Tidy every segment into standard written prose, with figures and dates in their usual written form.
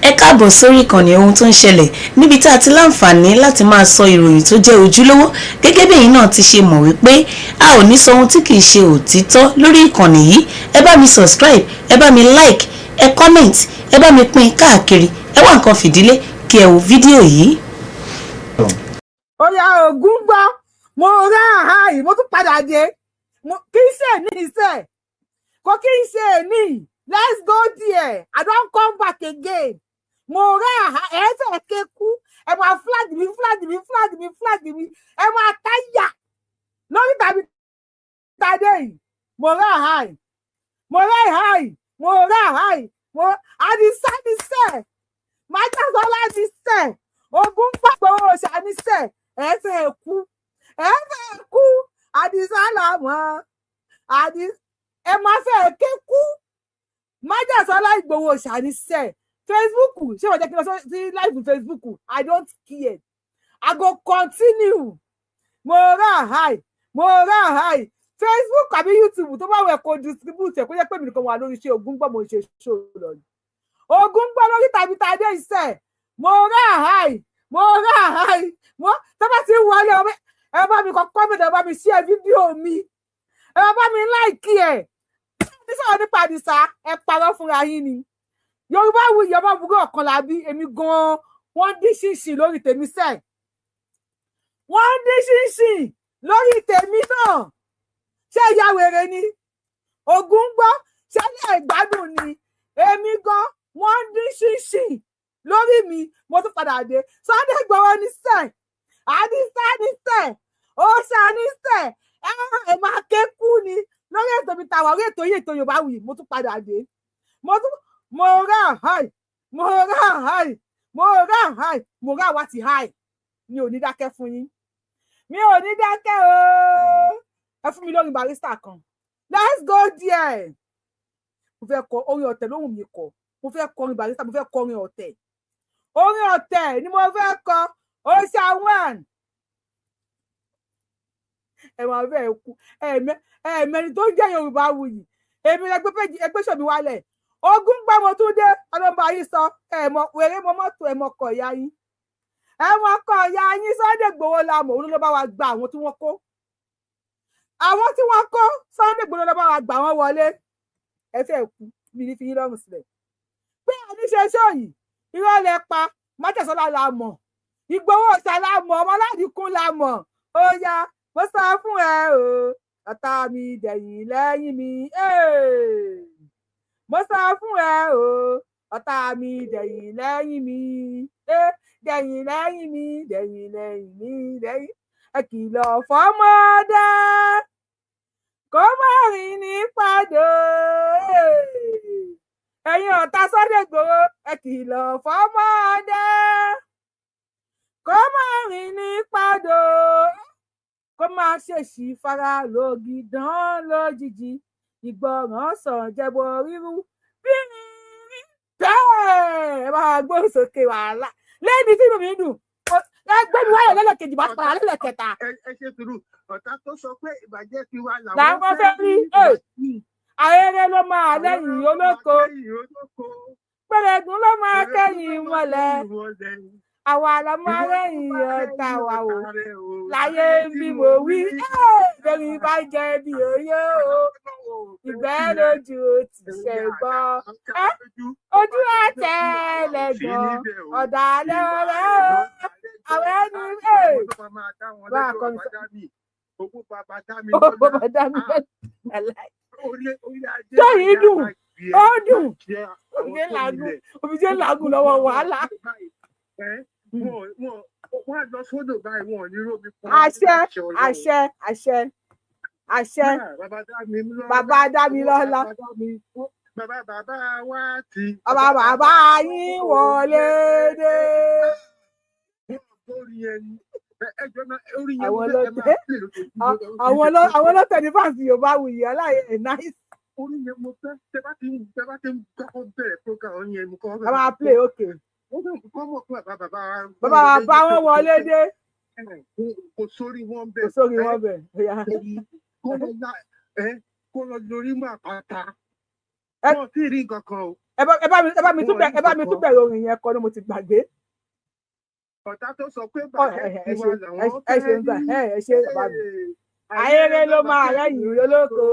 Ẹ káàbọ̀ sórí ìkànnì Ohun tó ń ṣẹlẹ̀, níbi tá a ti láǹfààní láti máa sọ ìròyìn tó jẹ́ ojúlówó. Gẹ́gẹ́ bí ẹ̀yin náà ti ṣe mọ̀ wípé a ò ní sọ ohun tí kìí ṣe òtítọ́ lórí ìkànnì yìí. Ẹ bá mi subscribe, ẹ bá mi like, ẹ comment, ẹ bá mi pín káàkiri. Ẹ wá nǹkan fìdílé kí ẹ wo fídíò yìí. Ó yá, Ògún gbọ́, mo rẹ́ àháì, mo tún padà dé. Kì í ṣe ní iṣẹ́ kò kí n ṣe ní. Let's go there, I don come back again. Mo rẹ́ àhá, ẹ fẹ́ ké kú. Ẹ máa flag mi, flag mi, flag mi, flag mi, ẹ máa táyà lórí tàbí tàdé yìí. Mo rẹ́ àháì, mo rẹ́ àháì, mo rẹ́ àháì, mo àdìsá ní sẹ́, májàsọ́lá ní sẹ́, Ogun gbàgbọ́ òòṣà ní sẹ́. Ẹ fẹ́ kú, ẹ fẹ́ kú. Àdìsá làmọ́ àdì, ẹ máa fẹ́ ké kú. Májàsọ́lá Ìgbòho òòṣà ní sẹ́. Facebook, ṣé wọ́n jẹ́ kí n lọ sí live Facebook? I don't care, I go continue. Mo rà háì, mo rà háì. Facebook àbí YouTube tó bá wẹ̀ kó distribute ẹ̀, kó jẹ́ pé mi nìkan wà lórí iṣẹ́. Ògún gbọ́, mo ṣe ṣó lọ ni Ògún gbọ́ lórí tàbí tàdé iṣẹ́. Mo rà háì, mo rà háì. Mo tó bá ti ń wọlé, ẹ bá mi kọ comment, ẹ bá mi share fídíò mi, ẹ bá mi like ẹ. Ní sọ̀rọ̀ nípa Àdìsá, ẹ parọ́ fúnra yín ni. Yorùbá wuyì, ọmọ búrò ọ̀kan làbí èmi gan-an. Wọ́n dín ṣìnṣìn lórí tèmi sẹ́ẹ̀, wọ́n dín ṣìnṣìn lórí tèmi náà. Ṣé ìyá wèrè ni? Ògún gbọ́, ṣé ní ìgbádùn ni èmi gan? Wọ́n dín ṣìnṣìn lórí mi, mo tún padà dé. Sunday Igboho ní sẹ́ẹ̀, Àdìsá ní sẹ́ẹ̀, òòṣà ní sẹ́ẹ̀. Ẹ máa ké kú ni lórí ètò mi tàwa, orí ètò yìí, ètò Yorùbá Wuyì. Mo tún padà dé, mo tún mo rà háì, mo rà háì, mo rà háì, mo rà wá ti háì. Mi ò ní dákẹ́ fún yín, mi ò ní dákẹ́ o. Ẹ fún mi lórí Barrister kan. Let's go there. Mo fẹ́ kọ orin ọ̀tẹ̀ lóhùn mi kọ. Mo fẹ́ kọrin Barrister, mo fẹ́ kọrin ọ̀tẹ̀. Orin ọ̀tẹ̀ ni mo fẹ́ kọ. Òòṣà one, ẹ máa fẹ́ kú. Ẹ̀ẹ̀mẹni tó ń jẹ́ Yorùbá Wuyì, èmi ẹgbẹ́ péjì ẹgbẹ́ sọ̀mi wálẹ̀. Ogún gbọ́mọ tún dé, ọlọ́mọba yìí sọ ẹ̀mọ wèrè mọ mọ́tò, ẹ̀mọ kọ̀ ìyá yín, ẹ̀mọ kọ̀ ìyá yín. Sunday Igboho la mọ̀, òun ló bá wa gba àwọn tí wọ́n kó, àwọn tí wọ́n kó. Sunday Igboho ló bá wa gbà wọ́n wọlé. Ẹ fẹ́ kú, mi ní fi yín lọ́rùn sílẹ̀ pé àníṣe sóyìí. Irọ́ lẹ pa. Mátẹ̀sọ́lá la mọ̀, Ìgbòho ọ̀sà la mọ̀, ọmọ aládìkún la mọ̀. Ó yá, mo sọ fún ẹ o, ọ̀tá mi dẹ̀yìn lẹ́yìn mi. Mo sọ fún ẹ o, ọ̀tá mi dẹ̀yìn lẹ́yìn mi, dẹ̀yìn lẹ́yìn mi, dẹ̀yìn lẹ́yìn mi, dẹ̀yìn. Ẹ kìlọ̀ fọ́mọdé kó má rìn ní pàdé. Ẹ̀yin ọ̀tá Sunday Igboho, ẹ kìlọ̀ fọ́mọdé kó má rìn ní pàdé, kó má ṣèṣì fara lògì dán lójijì. Ìgbọràn sàn jẹbọ rírú bẹ́ẹ̀. Ẹ máa gbóhùn sókè. Wàhálà lẹ́ni tí inú mi dùn, ẹ gbé mi wáyọ̀ lẹ́lẹ́kejì, bá padà lẹ́lẹ́kẹta. Ẹ ṣe sùúrù. Ọ̀tá tó sọ pé ìbàjẹ́ ti wá làwọn fẹ́ rí. Ahéré ló máa lẹ́yìn olóko, pẹ̀lẹ́gùn ló máa kẹ́yìn mọ́lẹ̀. Àwa la máa rẹ́yìn ọ̀tá wa o láyé bí mo wí. Lórí bá jẹ bí oyó o, ìgbẹ́ lójú ti ṣe gbọ́, ojú àtẹlẹgbọn ọ̀dàlẹ̀ ọ̀rẹ́ o, àwọn ẹni bá a kọ́ owó bàbá dá mi. Owó bàbá dá mi lọ́la. Sọ́yìn dùn, ó dùn. Omijé làágùn, omijé làágùn lọ́wọ́ wàhálà. Wọ́n á lọ sódò báyìí, wọn ò ní rómi pọn. Àṣẹ, àṣẹ, àṣẹ, àṣẹ. Bàbá dá mi lọ́lá. Bàbá bàbá wa ti. Bàbá bàbá yín wọlé dé. Àwọn ọlọ́tẹ̀ ní fáǹsì Yorùbá Wuyì aláyẹ ẹ̀ náìsì. Orí yẹn mo fẹ́, tẹ bá ti ń kọ́kọ́ bẹ̀rẹ̀ program, orin yẹn mo kọ́. A máa play, okay. Wọ́n fẹ́ kọ́ mọ̀ pé bàbá bàbá. Bàbá bàbá wọn wọlé dé. Kò sórí wọn bẹ́ẹ̀. Kò sórí wọn bẹ́ẹ̀. Kó lọ lórí mọ́ àpáta. Wọn ò tí ì rí nǹkan kan o. Ẹ bá mi tún bẹ̀rẹ̀ orin yẹn kọ ni mo ti gbàgbé. Ọ̀tá tó sọ pé bàjẹ́ tiwa làwọn fẹ́ rí. Ẹ ṣe bàbá mi. Ayéré ló máa rẹ́yìn olóko,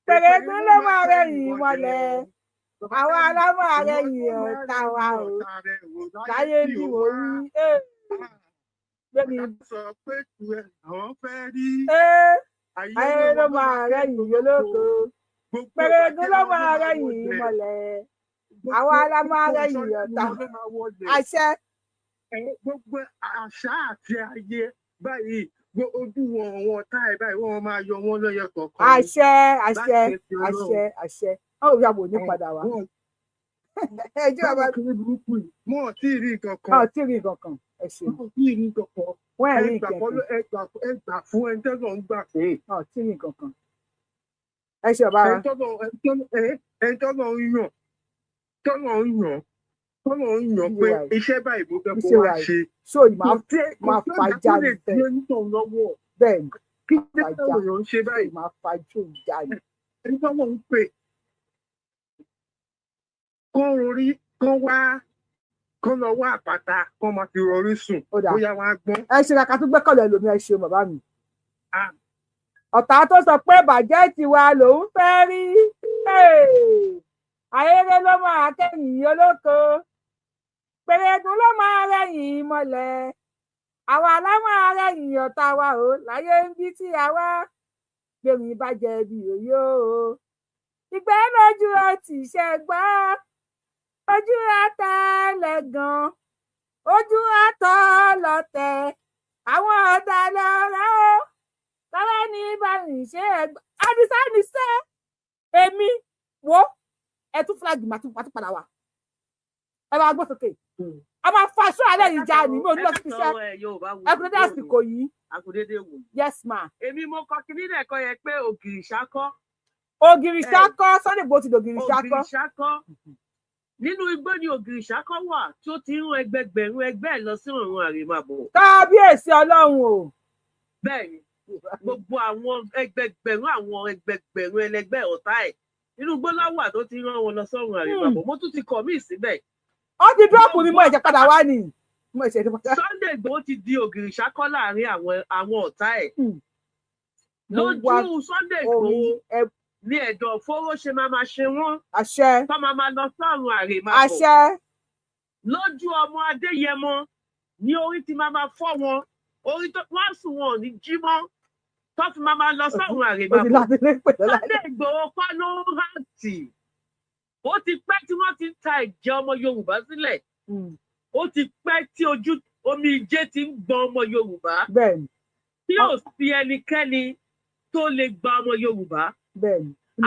pèrègùn ló máa rẹ́yìn mọ́lẹ̀, àwọn alámọ̀ rẹ́yìn ọ̀tá wa o láyé bí mo rí. Ọ̀tá sọ pé tiẹ̀ làwọn fẹ́ rí. Ayéré ló máa rẹ́yìn olóko, pèrègùn ló máa rẹ́yìn mọ́lẹ̀, àwọn alámọ̀ rẹ́yìn ọ̀tá. Àṣẹ. Gbogbo àṣà àti ayé báyìí, ojú wọn àwọn ọ̀tá ẹ̀ báyìí, wọ́n máa yọ wọ́n lọ́yọ̀ kọ̀ọ̀kan. Àṣẹ, àṣẹ, àṣẹ, àṣẹ. Wọn ò yàgò ní padà wá. Ẹjọ́ bàbá wọn ò tí ì rí nǹkan kan. Wọn ò tí ì rí nǹkan kan, ẹ ṣe. Wọn ò tí ì rí nǹkan kan. Wọn ò rí nǹkan kan. Ẹ gbà fún ẹni tẹ́lọ̀ ń gbà fún. Wọn ò tí ì rí nǹkan kan. Ẹ ṣe bàbá wa. Ẹni tọ́lọ̀ ń yàn, tọ́lọ̀ ń yàn, tọ́lọ̀ ń yàn pé iṣẹ́ báyìí mo fẹ́ kó wá ṣe. So yìí máa fàjà ní bẹ́ẹ̀. Bẹ́ẹ̀ ni. Kí ló táwọn èèyàn ń ṣe báyìí? Máa fàjò ìjà ni. Ẹni tọ́lọ̀ ń pè kán rorí, kán wá, kán lọ wá àpáta, kán máa fi rọrí sùn, bóyá wọn á gbọ́n. Ẹ ṣe kàkà tó gbẹ́kọ̀lẹ̀ lómi. Ẹ ṣe bàbá mi. Ọ̀tá tó sọ pé bàjẹ́ tiwa lòún fẹ́ rí, ayéré ló máa kẹ́yìn olóko, pèrègùn ló máa rẹ̀yìn mọ́lẹ̀, àwa la máa rẹ̀yìn ọ̀tá wa o láyé ń bí tí a wá gbẹ̀yìn bá jẹ bí òye o. Ìgbẹ́ lójú ọtí ṣe gbọ́, ojú àtẹlẹgàn, ojú àtọ lọtẹ, àwọn ọ̀dàlẹ̀ ọ̀rẹ́ o tọ́lá ní báyìí ṣe é gbọ́. Àdìsá ní sẹ́ èmi wo ẹ tún flag, màá tún padà wá. Ẹ máa gbọ́ sókè, a máa fa aṣọ alẹ́ yìí já ni mi ò ní lọ sí iṣẹ́. Ẹ kú dédé àsìkò yìí. Àkùdédé wò. Yes ma. Èmi mo kọ kíní lẹ́ẹ̀kan yẹn pé ògìrì ṣákọ́. Ògìrì ṣákọ́, Sunday Igboho ti dògìrì ṣákọ́. Ògìrì ṣákọ́, nínú igbó ni ògìrì ṣákọ́ wà tí ó ti ń rún ẹgbẹgbẹ̀rún ẹgbẹ́ ẹ̀ lọ sí ọ̀run àrèmábọ̀. Kábíyèsí Ọlọ́run o. Bẹ́ẹ̀ni, gbogbo àwọn ẹgbẹgbẹ̀rún, àwọn ẹgbẹgbẹ̀rún ẹlẹgbẹ́ ọ̀tá ẹ̀, inú igbó láwà tó ti rán wọn lọ sọ́run àrèmábọ̀. Mo tún ti kọ̀ míì síbẹ̀. Ó ti drop mi, mo ẹ̀jẹ̀ padà wá ni. Mo ẹ̀jẹ̀ padà. Sunday Igboho ti di ògìrì ṣákọ́ láàrin àwọn ọ̀tá ẹ̀. Lójú Sunday Igboho ní ẹ̀dọ̀ fóró ṣe máa máa ṣe wọ́n. Àṣẹ. Tó máa máa lọ sọ́run àrèmábọ̀. Àṣẹ. Lójú ọmọ Adéyẹmọ ní orí ti máa máa fọ́ wọn, orí tó wọ́n sùn wọn ò ní jí mọ́, tó fi máa máa lọ sọ́run àrèmábọ̀. Sunday Igboho kọ́ ló ń rántí. Ó ti pẹ́ tí wọ́n ti ń ta ẹ̀jẹ̀ ọmọ Yorùbá sílẹ̀. Ó ti pẹ́ tí ojú omi ijé ti ń gbọn ọmọ Yorùbá. Tí ò sí ẹnikẹ́ni tó lè gba ọmọ Yorùbá.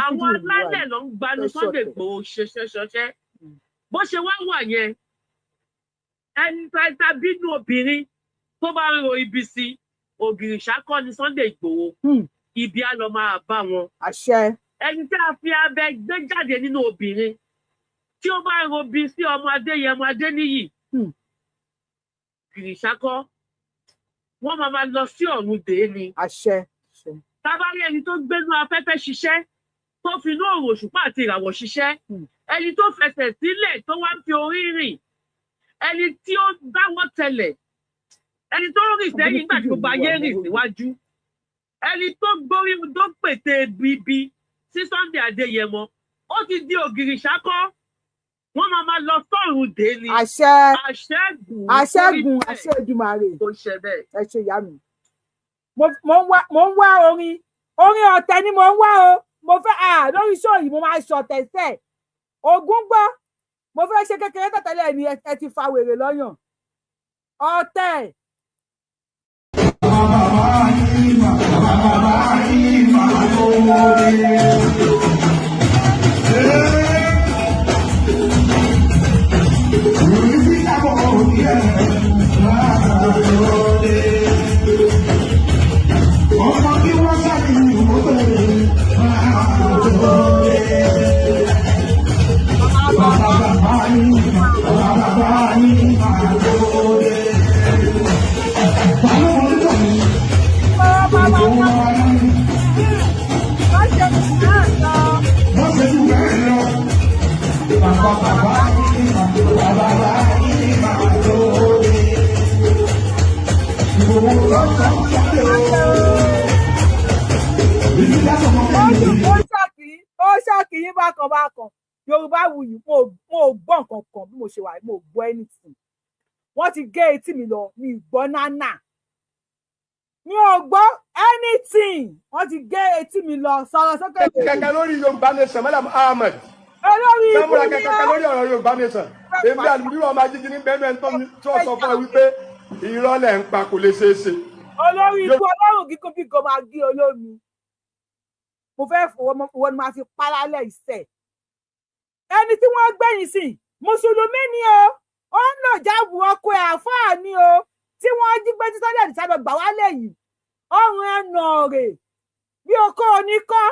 Àwọn alálẹ̀ ló ń gbanu Sunday Igboho ṣẹṣẹṣọṣẹ. Bó ṣe wá wà yẹn, ẹni tá bínú obìnrin tó bá ń ro ibi sí ògìrì ṣákọ́ ni Sunday Igboho. Ibi á lọ máa bá wọn. Àṣẹ. Ẹni tí a fi abẹ gbé jáde nínú obìnrin tí ó bá ń robi sí ọmọ Adéyẹmọ Adéníyì, kìrìṣákọ́, wọ́n máa máa lọ sí ọ̀run dé ni. Àṣẹ. Tábárí ẹni tó gbénú afẹ́fẹ́ ṣiṣẹ́, tó fi inú òrùn, òṣùpá àti ìràwọ̀ ṣiṣẹ́, ẹni tó fẹsẹ̀ sílẹ̀ tó wá ń fi orí rìn, ẹni tí ó dáwọ́ tẹlẹ̀, ẹni tó rìn sẹ́yìn nígbà tí gbogbo ayé rìn síwájú, ẹni tó gbórí tó pète bíbí sí Sunday Adéyẹmọ, ó ti di ògìrì ṣákọ́, wọ́n máa máa lọ sọ́run dé ni. Àṣẹ. Àṣẹgùn. Àṣẹgùn, àṣẹ Èdùmàrè. Kò ṣe bẹ́ẹ̀. Ẹ ṣe ìyá mi. Mo ń wá orin, orin ọ̀tẹ̀ ni mo ń wá o. Mo fẹ́ lórí show yìí, mo máa ṣọ̀tẹ̀ sẹ̀ ògún gbọ́. Mo fẹ́ ṣe kékeré tẹ̀tẹ̀lẹ̀ ni ẹ ti fa wèrè lọ́yàn ọ̀tẹ̀. Bàbá yìí bàbá yìí máa tó wọlé. Ọmọ kí wọ́n ṣàkíyàn mọ́tò máa tó lé. Bàbá bàbá yín, bàbá bàbá yín máa tó lé. Bàbá wọn lọ ní. Bàbá wọn ní. Wọ́n ṣe jù bẹ́ẹ̀ lọ. bákan bákan. Yorùbá wuyì, mo ò gbọ́ nǹkan kan bí mo ṣe wà, mo ò gbọ́ anything. Wọ́n ti gé etí mi lọ, mi ì gbọ́ nánà, mi ò gbọ́ anything. Wọ́n ti gé etí mi lọ. Sọ̀rọ̀ sókè. Kẹ̀kẹ́ lórí Yorùbá Nation, Malam Ahmed. Olórí ikú Sẹ́múra ni kẹ̀kẹ́ lórí ọ̀rọ̀ Yorùbá Nation. Èmi àlùmíràn ọmọ ajíjí ní bẹ́ẹ̀ náà tí wọ́n sọ fún ẹ wípé irọ́ lẹ̀ ń pa, kò lè ṣeé ṣe. Olórí ikú ọlọ́run gígùn bí kò máa gé olómi. Mo fẹ́ wọ́n ni máa fi pálálẹ̀ ìṣẹ̀. Ẹni tí wọ́n gbẹ̀yìn sí, mùsùlùmí ni o, ó ń lò jáàbù, ọkọ ẹ̀ àfáà ni o, tí wọ́n jí gbé títọ́lẹ̀ àdìsá lọ gbà wálé yìí. Ọrùn ẹnà rè bí okó oníkọ́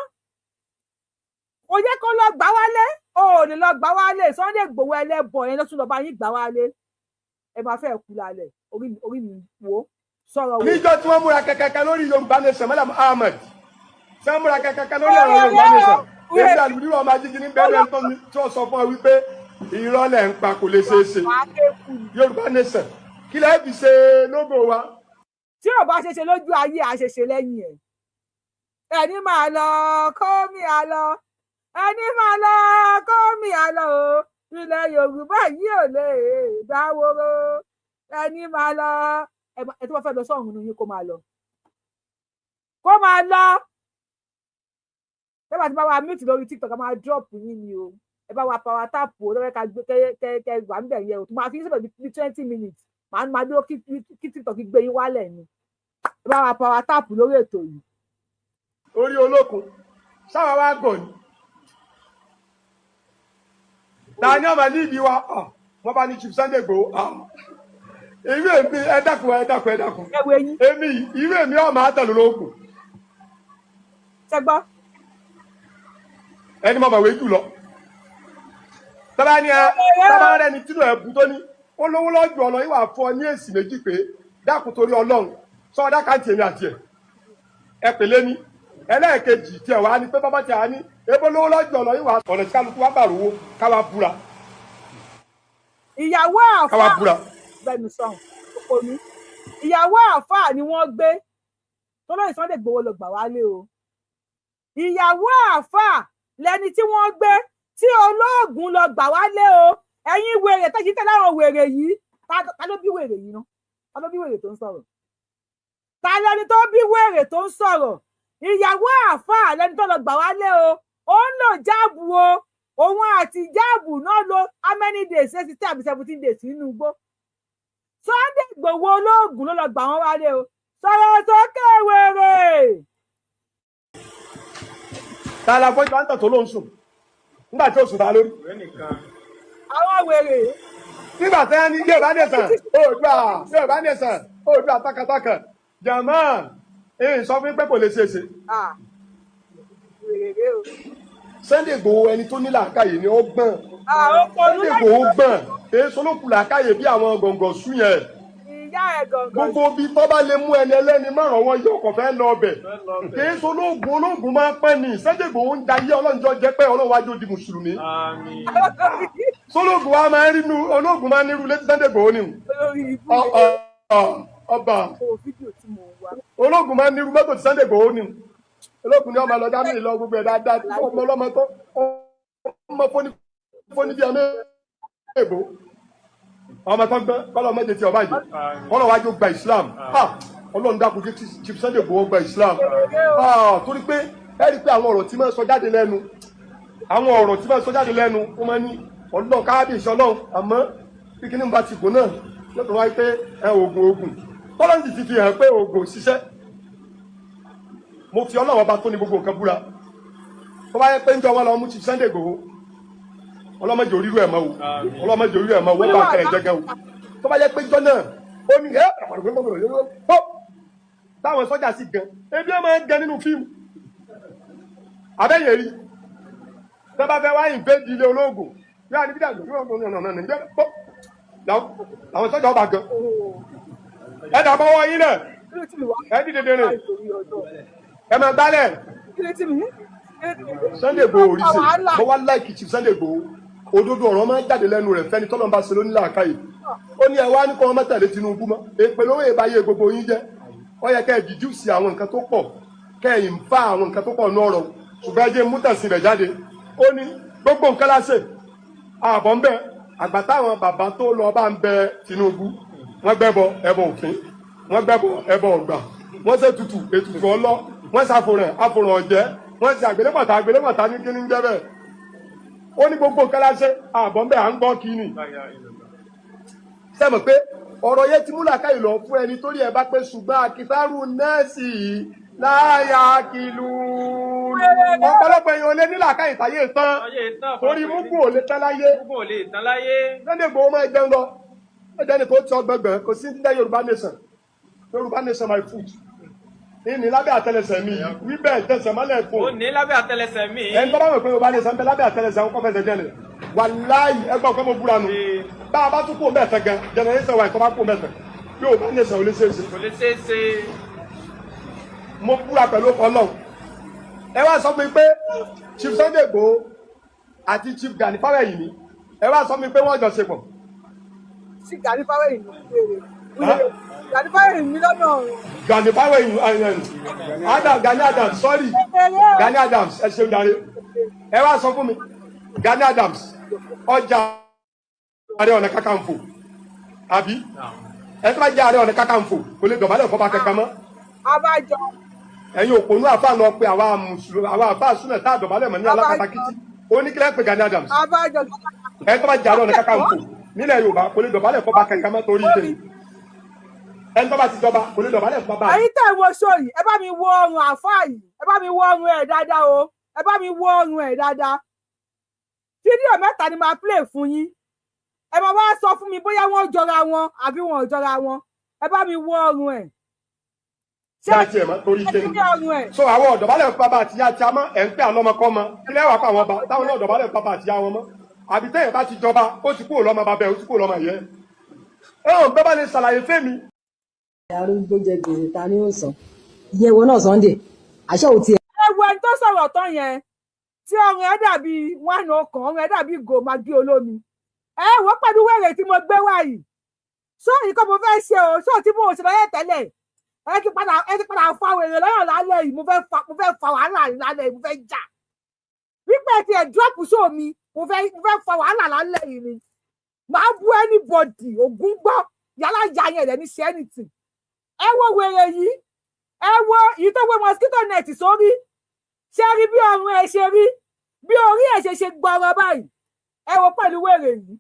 kò yẹ kó lọ gbà wálé. O ò lè lọ gbà wálé. Sunday Igboho ẹlẹ́bọ yẹn ló tún lọ bá yín gbà wálé. Ẹ máa fẹ́ kú lálẹ́. Orí mi wò sọ̀rọ̀ wò. Níjọ́ tí wọ́n múra kẹ̀kẹ́ lórí Yorùbá Nation, Malam Ahmed. Sẹ́múra kẹ̀kẹ́ lórí ọ̀rọ̀ Yorùbá Nation. Èmi àlùmíràn ọmọ ajíjí ní bẹ́ẹ̀ náà tí wọ́n sọ fún ẹ wípé irọ́ lẹ̀ ń pa, kò lè ṣeé ṣe. Yorùbá Nation, kí lẹ́ fi ṣe lógo wa? Tí ò bá ṣe ṣe lójú ayé, àṣeṣe lẹ́yìn ẹ̀. Ẹni máa lọ kó mi àlọ, ẹni máa lọ kó mi àlọ o, ilẹ̀ Yorùbá yìí ò lè dáwóró. Ẹni máa lọ, ẹ tó bá fẹ́ lọ sọ́run nínú yín kó máa lọ, kó máa lọ. Ẹ bá ti bá wa mute lórí TikTok, a máa drop yín ni o. Ẹ bá wa power tap o, lọ́wọ́ ká gbé kẹ wà ń bẹ̀ yẹn o, tó máa fi ń sọ̀rọ̀ bí 20 minutes, màá máa dúró kí TikTok gbé yín wálẹ̀ ni. Ẹ bá wa power tap lórí ètò yìí. Orí olókun sáwà wá gọ̀ ni ta ni ọmọ níbi wa, wọ́n bá ní Chief Sunday Igboho. Irú èmi, ẹ dákun, ẹ dákun, ẹ dákun, èmi irú èmi ọmọ àtẹlù lókun. Ṣé gbọ́? Ẹni mọ̀ mọ̀wé jù lọ. Tọ́ba ni ẹ tọ́ba rẹ ni tínú ẹ̀ bù tó ní ó lówó lọ́jọ́ ọ̀nà ìwà fún ọ ní èsì méjì pé dákun torí Ọlọ́run sọ ọdá káǹtì èmi àti ẹ̀ ẹ pèlé ní ẹlẹ́ẹ̀kejì tí ẹ̀ wá ní pé bábá tí a ní ebó lówó lọ́jọ́ ọ̀nà ìwà ọ̀nà tí kálukú wá bàrò owó káwá búra. Ìyàwó àáfàá káwá búra. Bẹ́ẹ̀ni sọ̀hún òpònú. Ìyàwó àáfàá ni wọ́n gbé tó lóye Sunday Igboho lọ gbà wálé o. Ìyàwó àáfàá lẹni tí wọ́n gbé tí olóògùn lọ gbà wálé o. Ẹ̀yin wèrè tẹ́jú tẹ́lẹ̀ àwọn wèrè yìí, ta ló bí wèrè yìí ná? Ta ló bí wèrè tó ń sọ̀rọ̀? Ta lẹni tó bí wèrè tó ń sọ̀rọ̀? Ìyàwó àáfàá lẹni tó lọ gbà wálé o. Ó ń lò jáàbù o, òun àti jáàbù náà lo how many days, 16 àbí 17 days nínú igbó. Sunday Igboho olóògùn ló lọ gbà wọ́n wálé o. Sọ̀rọ̀ sókè wèrè. Ta la fọ́jú àǹtà tó ló ń sùn nígbà tí ó sùn ta lórí. Àwọn wèrè. Nígbà tí wọ́n ní Yorùbá Nation Oòduà, Yorùbá Nation Oòduà takataka, jàmọ́ èyí sọ fún pé kò lè ṣeé ṣe. Sunday Igboho ẹni tó ní làákàyè ni ó gbọ́n. Sunday Igboho gbọ́n, èyí solókù làákàyè bí àwọn gọ̀ǹgọ̀ sún yẹn. Ìyá ẹ̀ gọ̀ǹgọ̀. Gbogbo bí tó bá lè mú ẹni ẹlẹ́ni márùn-ún wọn yóò kàn fẹ́ lọ ọbẹ̀. Kìí ṣe olóògùn, olóògùn máa ń pẹ́ ni. Sunday Igboho ń jayé ọlọ́njọ́ jẹ́ pé Ọlọ́run wájú di mùsùlùmí. Solóògùn wa máa ń rínú, olóògùn máa ń nírú létí Sunday Igboho ni. Ọba olóògùn máa ń nírú mọ́tò tí Sunday Igboho ni. Olóògùn ni ọmọ lọ Germany lọ gbogbo ẹ̀ dáadáa, ọmọ ọlọ́mọ tó ọmọ fóní bí ọmọ èbó ọmọ tó gbọ́ kọ́lọ́ mọ́jẹ tí ọba yìí kọ́lọ́ wájú gba Islam. Ọlọ́run dákun jẹ́ Chief Sunday Igboho gba Islam, torí pé ẹ rí i pé àwọn ọ̀rọ̀ tí máa ń sọ jáde lẹ́nu, àwọn ọ̀rọ̀ tí máa ń sọ jáde lẹ́nu, ó máa ń ní Ọlọ́run káábíyèsí Ọlọ́run, àmọ́ bí kíní bá ti gùn náà lọ́tọ̀ wáyé pé ẹ oògùn oògùn tọ́lọ́run sì ti fi hàn pé oògùn ṣiṣẹ́. Mo fi Ọlọ́run ọba tó ní gbogbo nǹkan búra, tó bá yẹ pé ń jọ wọn lọ mú Chief Sunday Igboho, ọlọ́mọdé oríru ẹ̀ mọ́ o, ọlọ́mọdé oríru ẹ̀ mọ́ o, wọ́n bá nǹkan ẹ̀ jẹ́ gan o. Tó bá yẹ pé jọ náà ó ní ẹ́ táwọn sọ́jà sì gan, ebi ẹ̀ máa ń gan nínú fíìmù abẹ́yẹ̀ rí tó bá fẹ́ wá ìnvẹ́dì ilé olóògùn yóò ní bídà làwọn sọ́jà ọba gan ẹ̀ dà bọ́wọ́ yín náà ẹ̀ dìde dèrè ẹ̀ máa gbálẹ̀. Sunday Igboho rí sè mo wá láìkì Chief Sunday Igboho, òdodo ọ̀rọ̀ máa ń jáde lẹ́nu rẹ̀ fẹ́ni tọ́lọ́n bá ṣe lóní làákàyè. Ó ní ẹ wá ní kọ́ ọmọ tẹ̀lé Tinubu mọ́ èpè lówó ìbáyé gbogbo yín jẹ́. Ó yẹ kẹ́ ẹ dìdúsì àwọn nǹkan tó pọ̀, kẹ́ ẹ ń fa àwọn nǹkan tó pọ̀ ní ọ̀rọ̀, ṣùgbọ́n ẹ jẹ́ mú tẹ̀sí rẹ̀ jáde. Ó ní gbogbo nǹkan láṣẹ àbọ̀ ń bẹ àgbà táwọn bàbá tó lọ bá ń bẹ Tinubu, wọ́n gbẹ́bọ, ẹbọ òfin, wọ́n gbẹ́bọ, ẹbọ ọ̀gbà, wọ́n ṣe tutù, ètùtù ọlọ́, wọ́n ṣàfòràn, àfòràn ọ̀jẹ́, wọ́n ṣe àgbélébọ̀tà, àgbélébọ̀tà ní kíní ń jẹ́ bẹ́ẹ̀. Ó ní gbogbo nǹkan láṣẹ àbọ̀ ń bẹ, à ń gbọ́ kíni. Sẹ́mi pé ọ̀rọ̀ yẹn ti múlà káyìí lọ fún ẹni torí ẹ bá pé, ṣùgbọ́n àkìsárù nẹ́ẹ̀sì láyà kìlú, ọ̀pọ̀lọpọ̀ èèyàn lé nílà káyìí táyé tán torí mugu ò lè tán láyé. Mugu ò lè tán láyé. Sunday Igboho máa jẹun lọ, ó jẹ́ nìkan ó ti ọgbẹ̀gbẹ̀, kò sí ní Yorùbá nation. Yorùbá nation my foot ní lábẹ́ àtẹlẹsẹ̀ mi wí bẹ́ẹ̀ tẹsẹ̀ mọ́lẹ̀ fún. Ó ní lábẹ́ àtẹlẹsẹ̀ mi. Ẹni tó bá mọ̀ pé Yorùbá nation bẹ lábẹ́ àtẹlẹsẹ̀ àwọn kọ́fẹsẹ̀ jẹ́lẹ̀, wàláyì ẹgbẹ́ ọ̀pẹ́ mo búra nù. Bá a bá tún kó mẹ́ẹ̀tẹ̀ gan, generation wa ìkọ́ bá kó mẹ́ẹ̀tẹ̀, Yorùbá nation ò lè ṣeé ṣe. Kò lè ṣeé ṣe. Mo búra pẹ̀lú Ọlọ́run. Ẹ wá sọ fún mi pé Chief Sunday Igboho àti Chief Gani Fáwẹ́hìnmí, ẹ wá sọ fún mi pé wọ́n jọ ṣe pọ̀. Sí Gani Fáwẹ́hìnmí wèrè Gani Fáwẹ́hìnmí lọ́nà ọ̀run. Gani Fáwẹ́hìnmí, Adam, Gani Adams, sorry, Gani Adams, ẹ ṣeun jàre. Ẹ wá sọ fún mi, Gani Adams ọjà Ààrẹ Ọ̀nà Kakanfò, àbí ẹ tó bá jẹ́ Ààrẹ Ọ̀nà Kakanfò kò lè dọ̀bálẹ̀ fọba kankan mọ́. Abájọ. Ẹ̀yin òpònú àfa lọ pé àwa mùsùlùmí, àwa àfa súnà tá a dọ̀bálẹ̀ mọ́ ní alákatakítí oníkílẹ̀ pé Gani Adams. Abájọ. Ẹ tó bá jẹ́ Ààrẹ Ọ̀nà Kakanfò nílẹ̀ Yorùbá kò lè dọ̀bálẹ̀ fọba kankan mọ́ torí ìdè ẹni tó bá ti jọba kò lè dọ̀bálẹ̀ fọba. Ẹ̀yin tẹ́ ẹ wo show yìí, ẹ bá mi wo ọrùn àfáà yìí, ẹ bá mi wo ọrùn ẹ̀ dáadáa o, ẹ bá mi wo ọrùn ẹ̀ dáadáa. Fídíò mẹ́ta ni màá play fún yín, ẹ máa wá sọ fún mi bóyá wọ́n jọra wọn àbí wọn ò jọra wọn. Ẹ bá mi wo ọrùn ẹ̀. Ṣé àti ẹ̀ mọ́ torí ẹ ti ní ọrùn ẹ̀? So àwọn ọ̀dọ̀bálẹ̀ fún bàbá àtìyá tí a mọ́ ẹ̀ ń pè àlọ́mọkọ́ mọ́ kílẹ̀ wà pa àwọn ọba táwọn náà ọ̀dọ̀bálẹ̀ fún bàbá àtìyá wọn mọ́, àbí tẹ́yìn bá ti jọba ó ti kúrò lọ́mọ bàbá ẹ̀, ó ti kúrò lọ́mọ ìyẹ́ ẹ̀ hàn bẹ́ẹ̀ bá lè ṣàlàyé fẹ́mi. Arúgbó jẹ gbèsè, ta ni ó san? Ìyẹn wo náà, Sunday, àṣẹ ò tiẹ̀. Ẹ wo ẹni tó sọ̀rọ̀ tán yẹn tí ọrùn ẹ̀ dàbí wánà ọkàn, ọrùn ẹ̀ dàbí ìgò magi olómi. Ẹ wò pẹ̀lú wèrè tí mo gbé wá yìí, ṣó yìí kọ́ mo fẹ́ ṣe o, ṣó tí mo ò ṣe lọ́yẹ̀ tẹ́lẹ̀. Ẹ ti padà fa wèrè lọ́yọ̀ lálẹ́ yìí. Mo fẹ́ fa wàhálà lálẹ́ yìí, mo fẹ́ jà wípé ẹ ti ẹ̀ drop show mi. Mo fẹ́ fa wàhálà lálẹ́ yìí ni màá bú anybody. Ògún gbọ́ yálà ya yẹn rẹ̀ ní ṣe anything. Ẹ wo wèrè yìí, ẹ wo èyí tó wé mosquito net sórí. Ṣe rí bí ọrùn ẹ ṣe rí, bí orí ẹ ṣe ṣe gbọrọ báyìí? Ẹ wo pẹ̀lú wèrè yìí,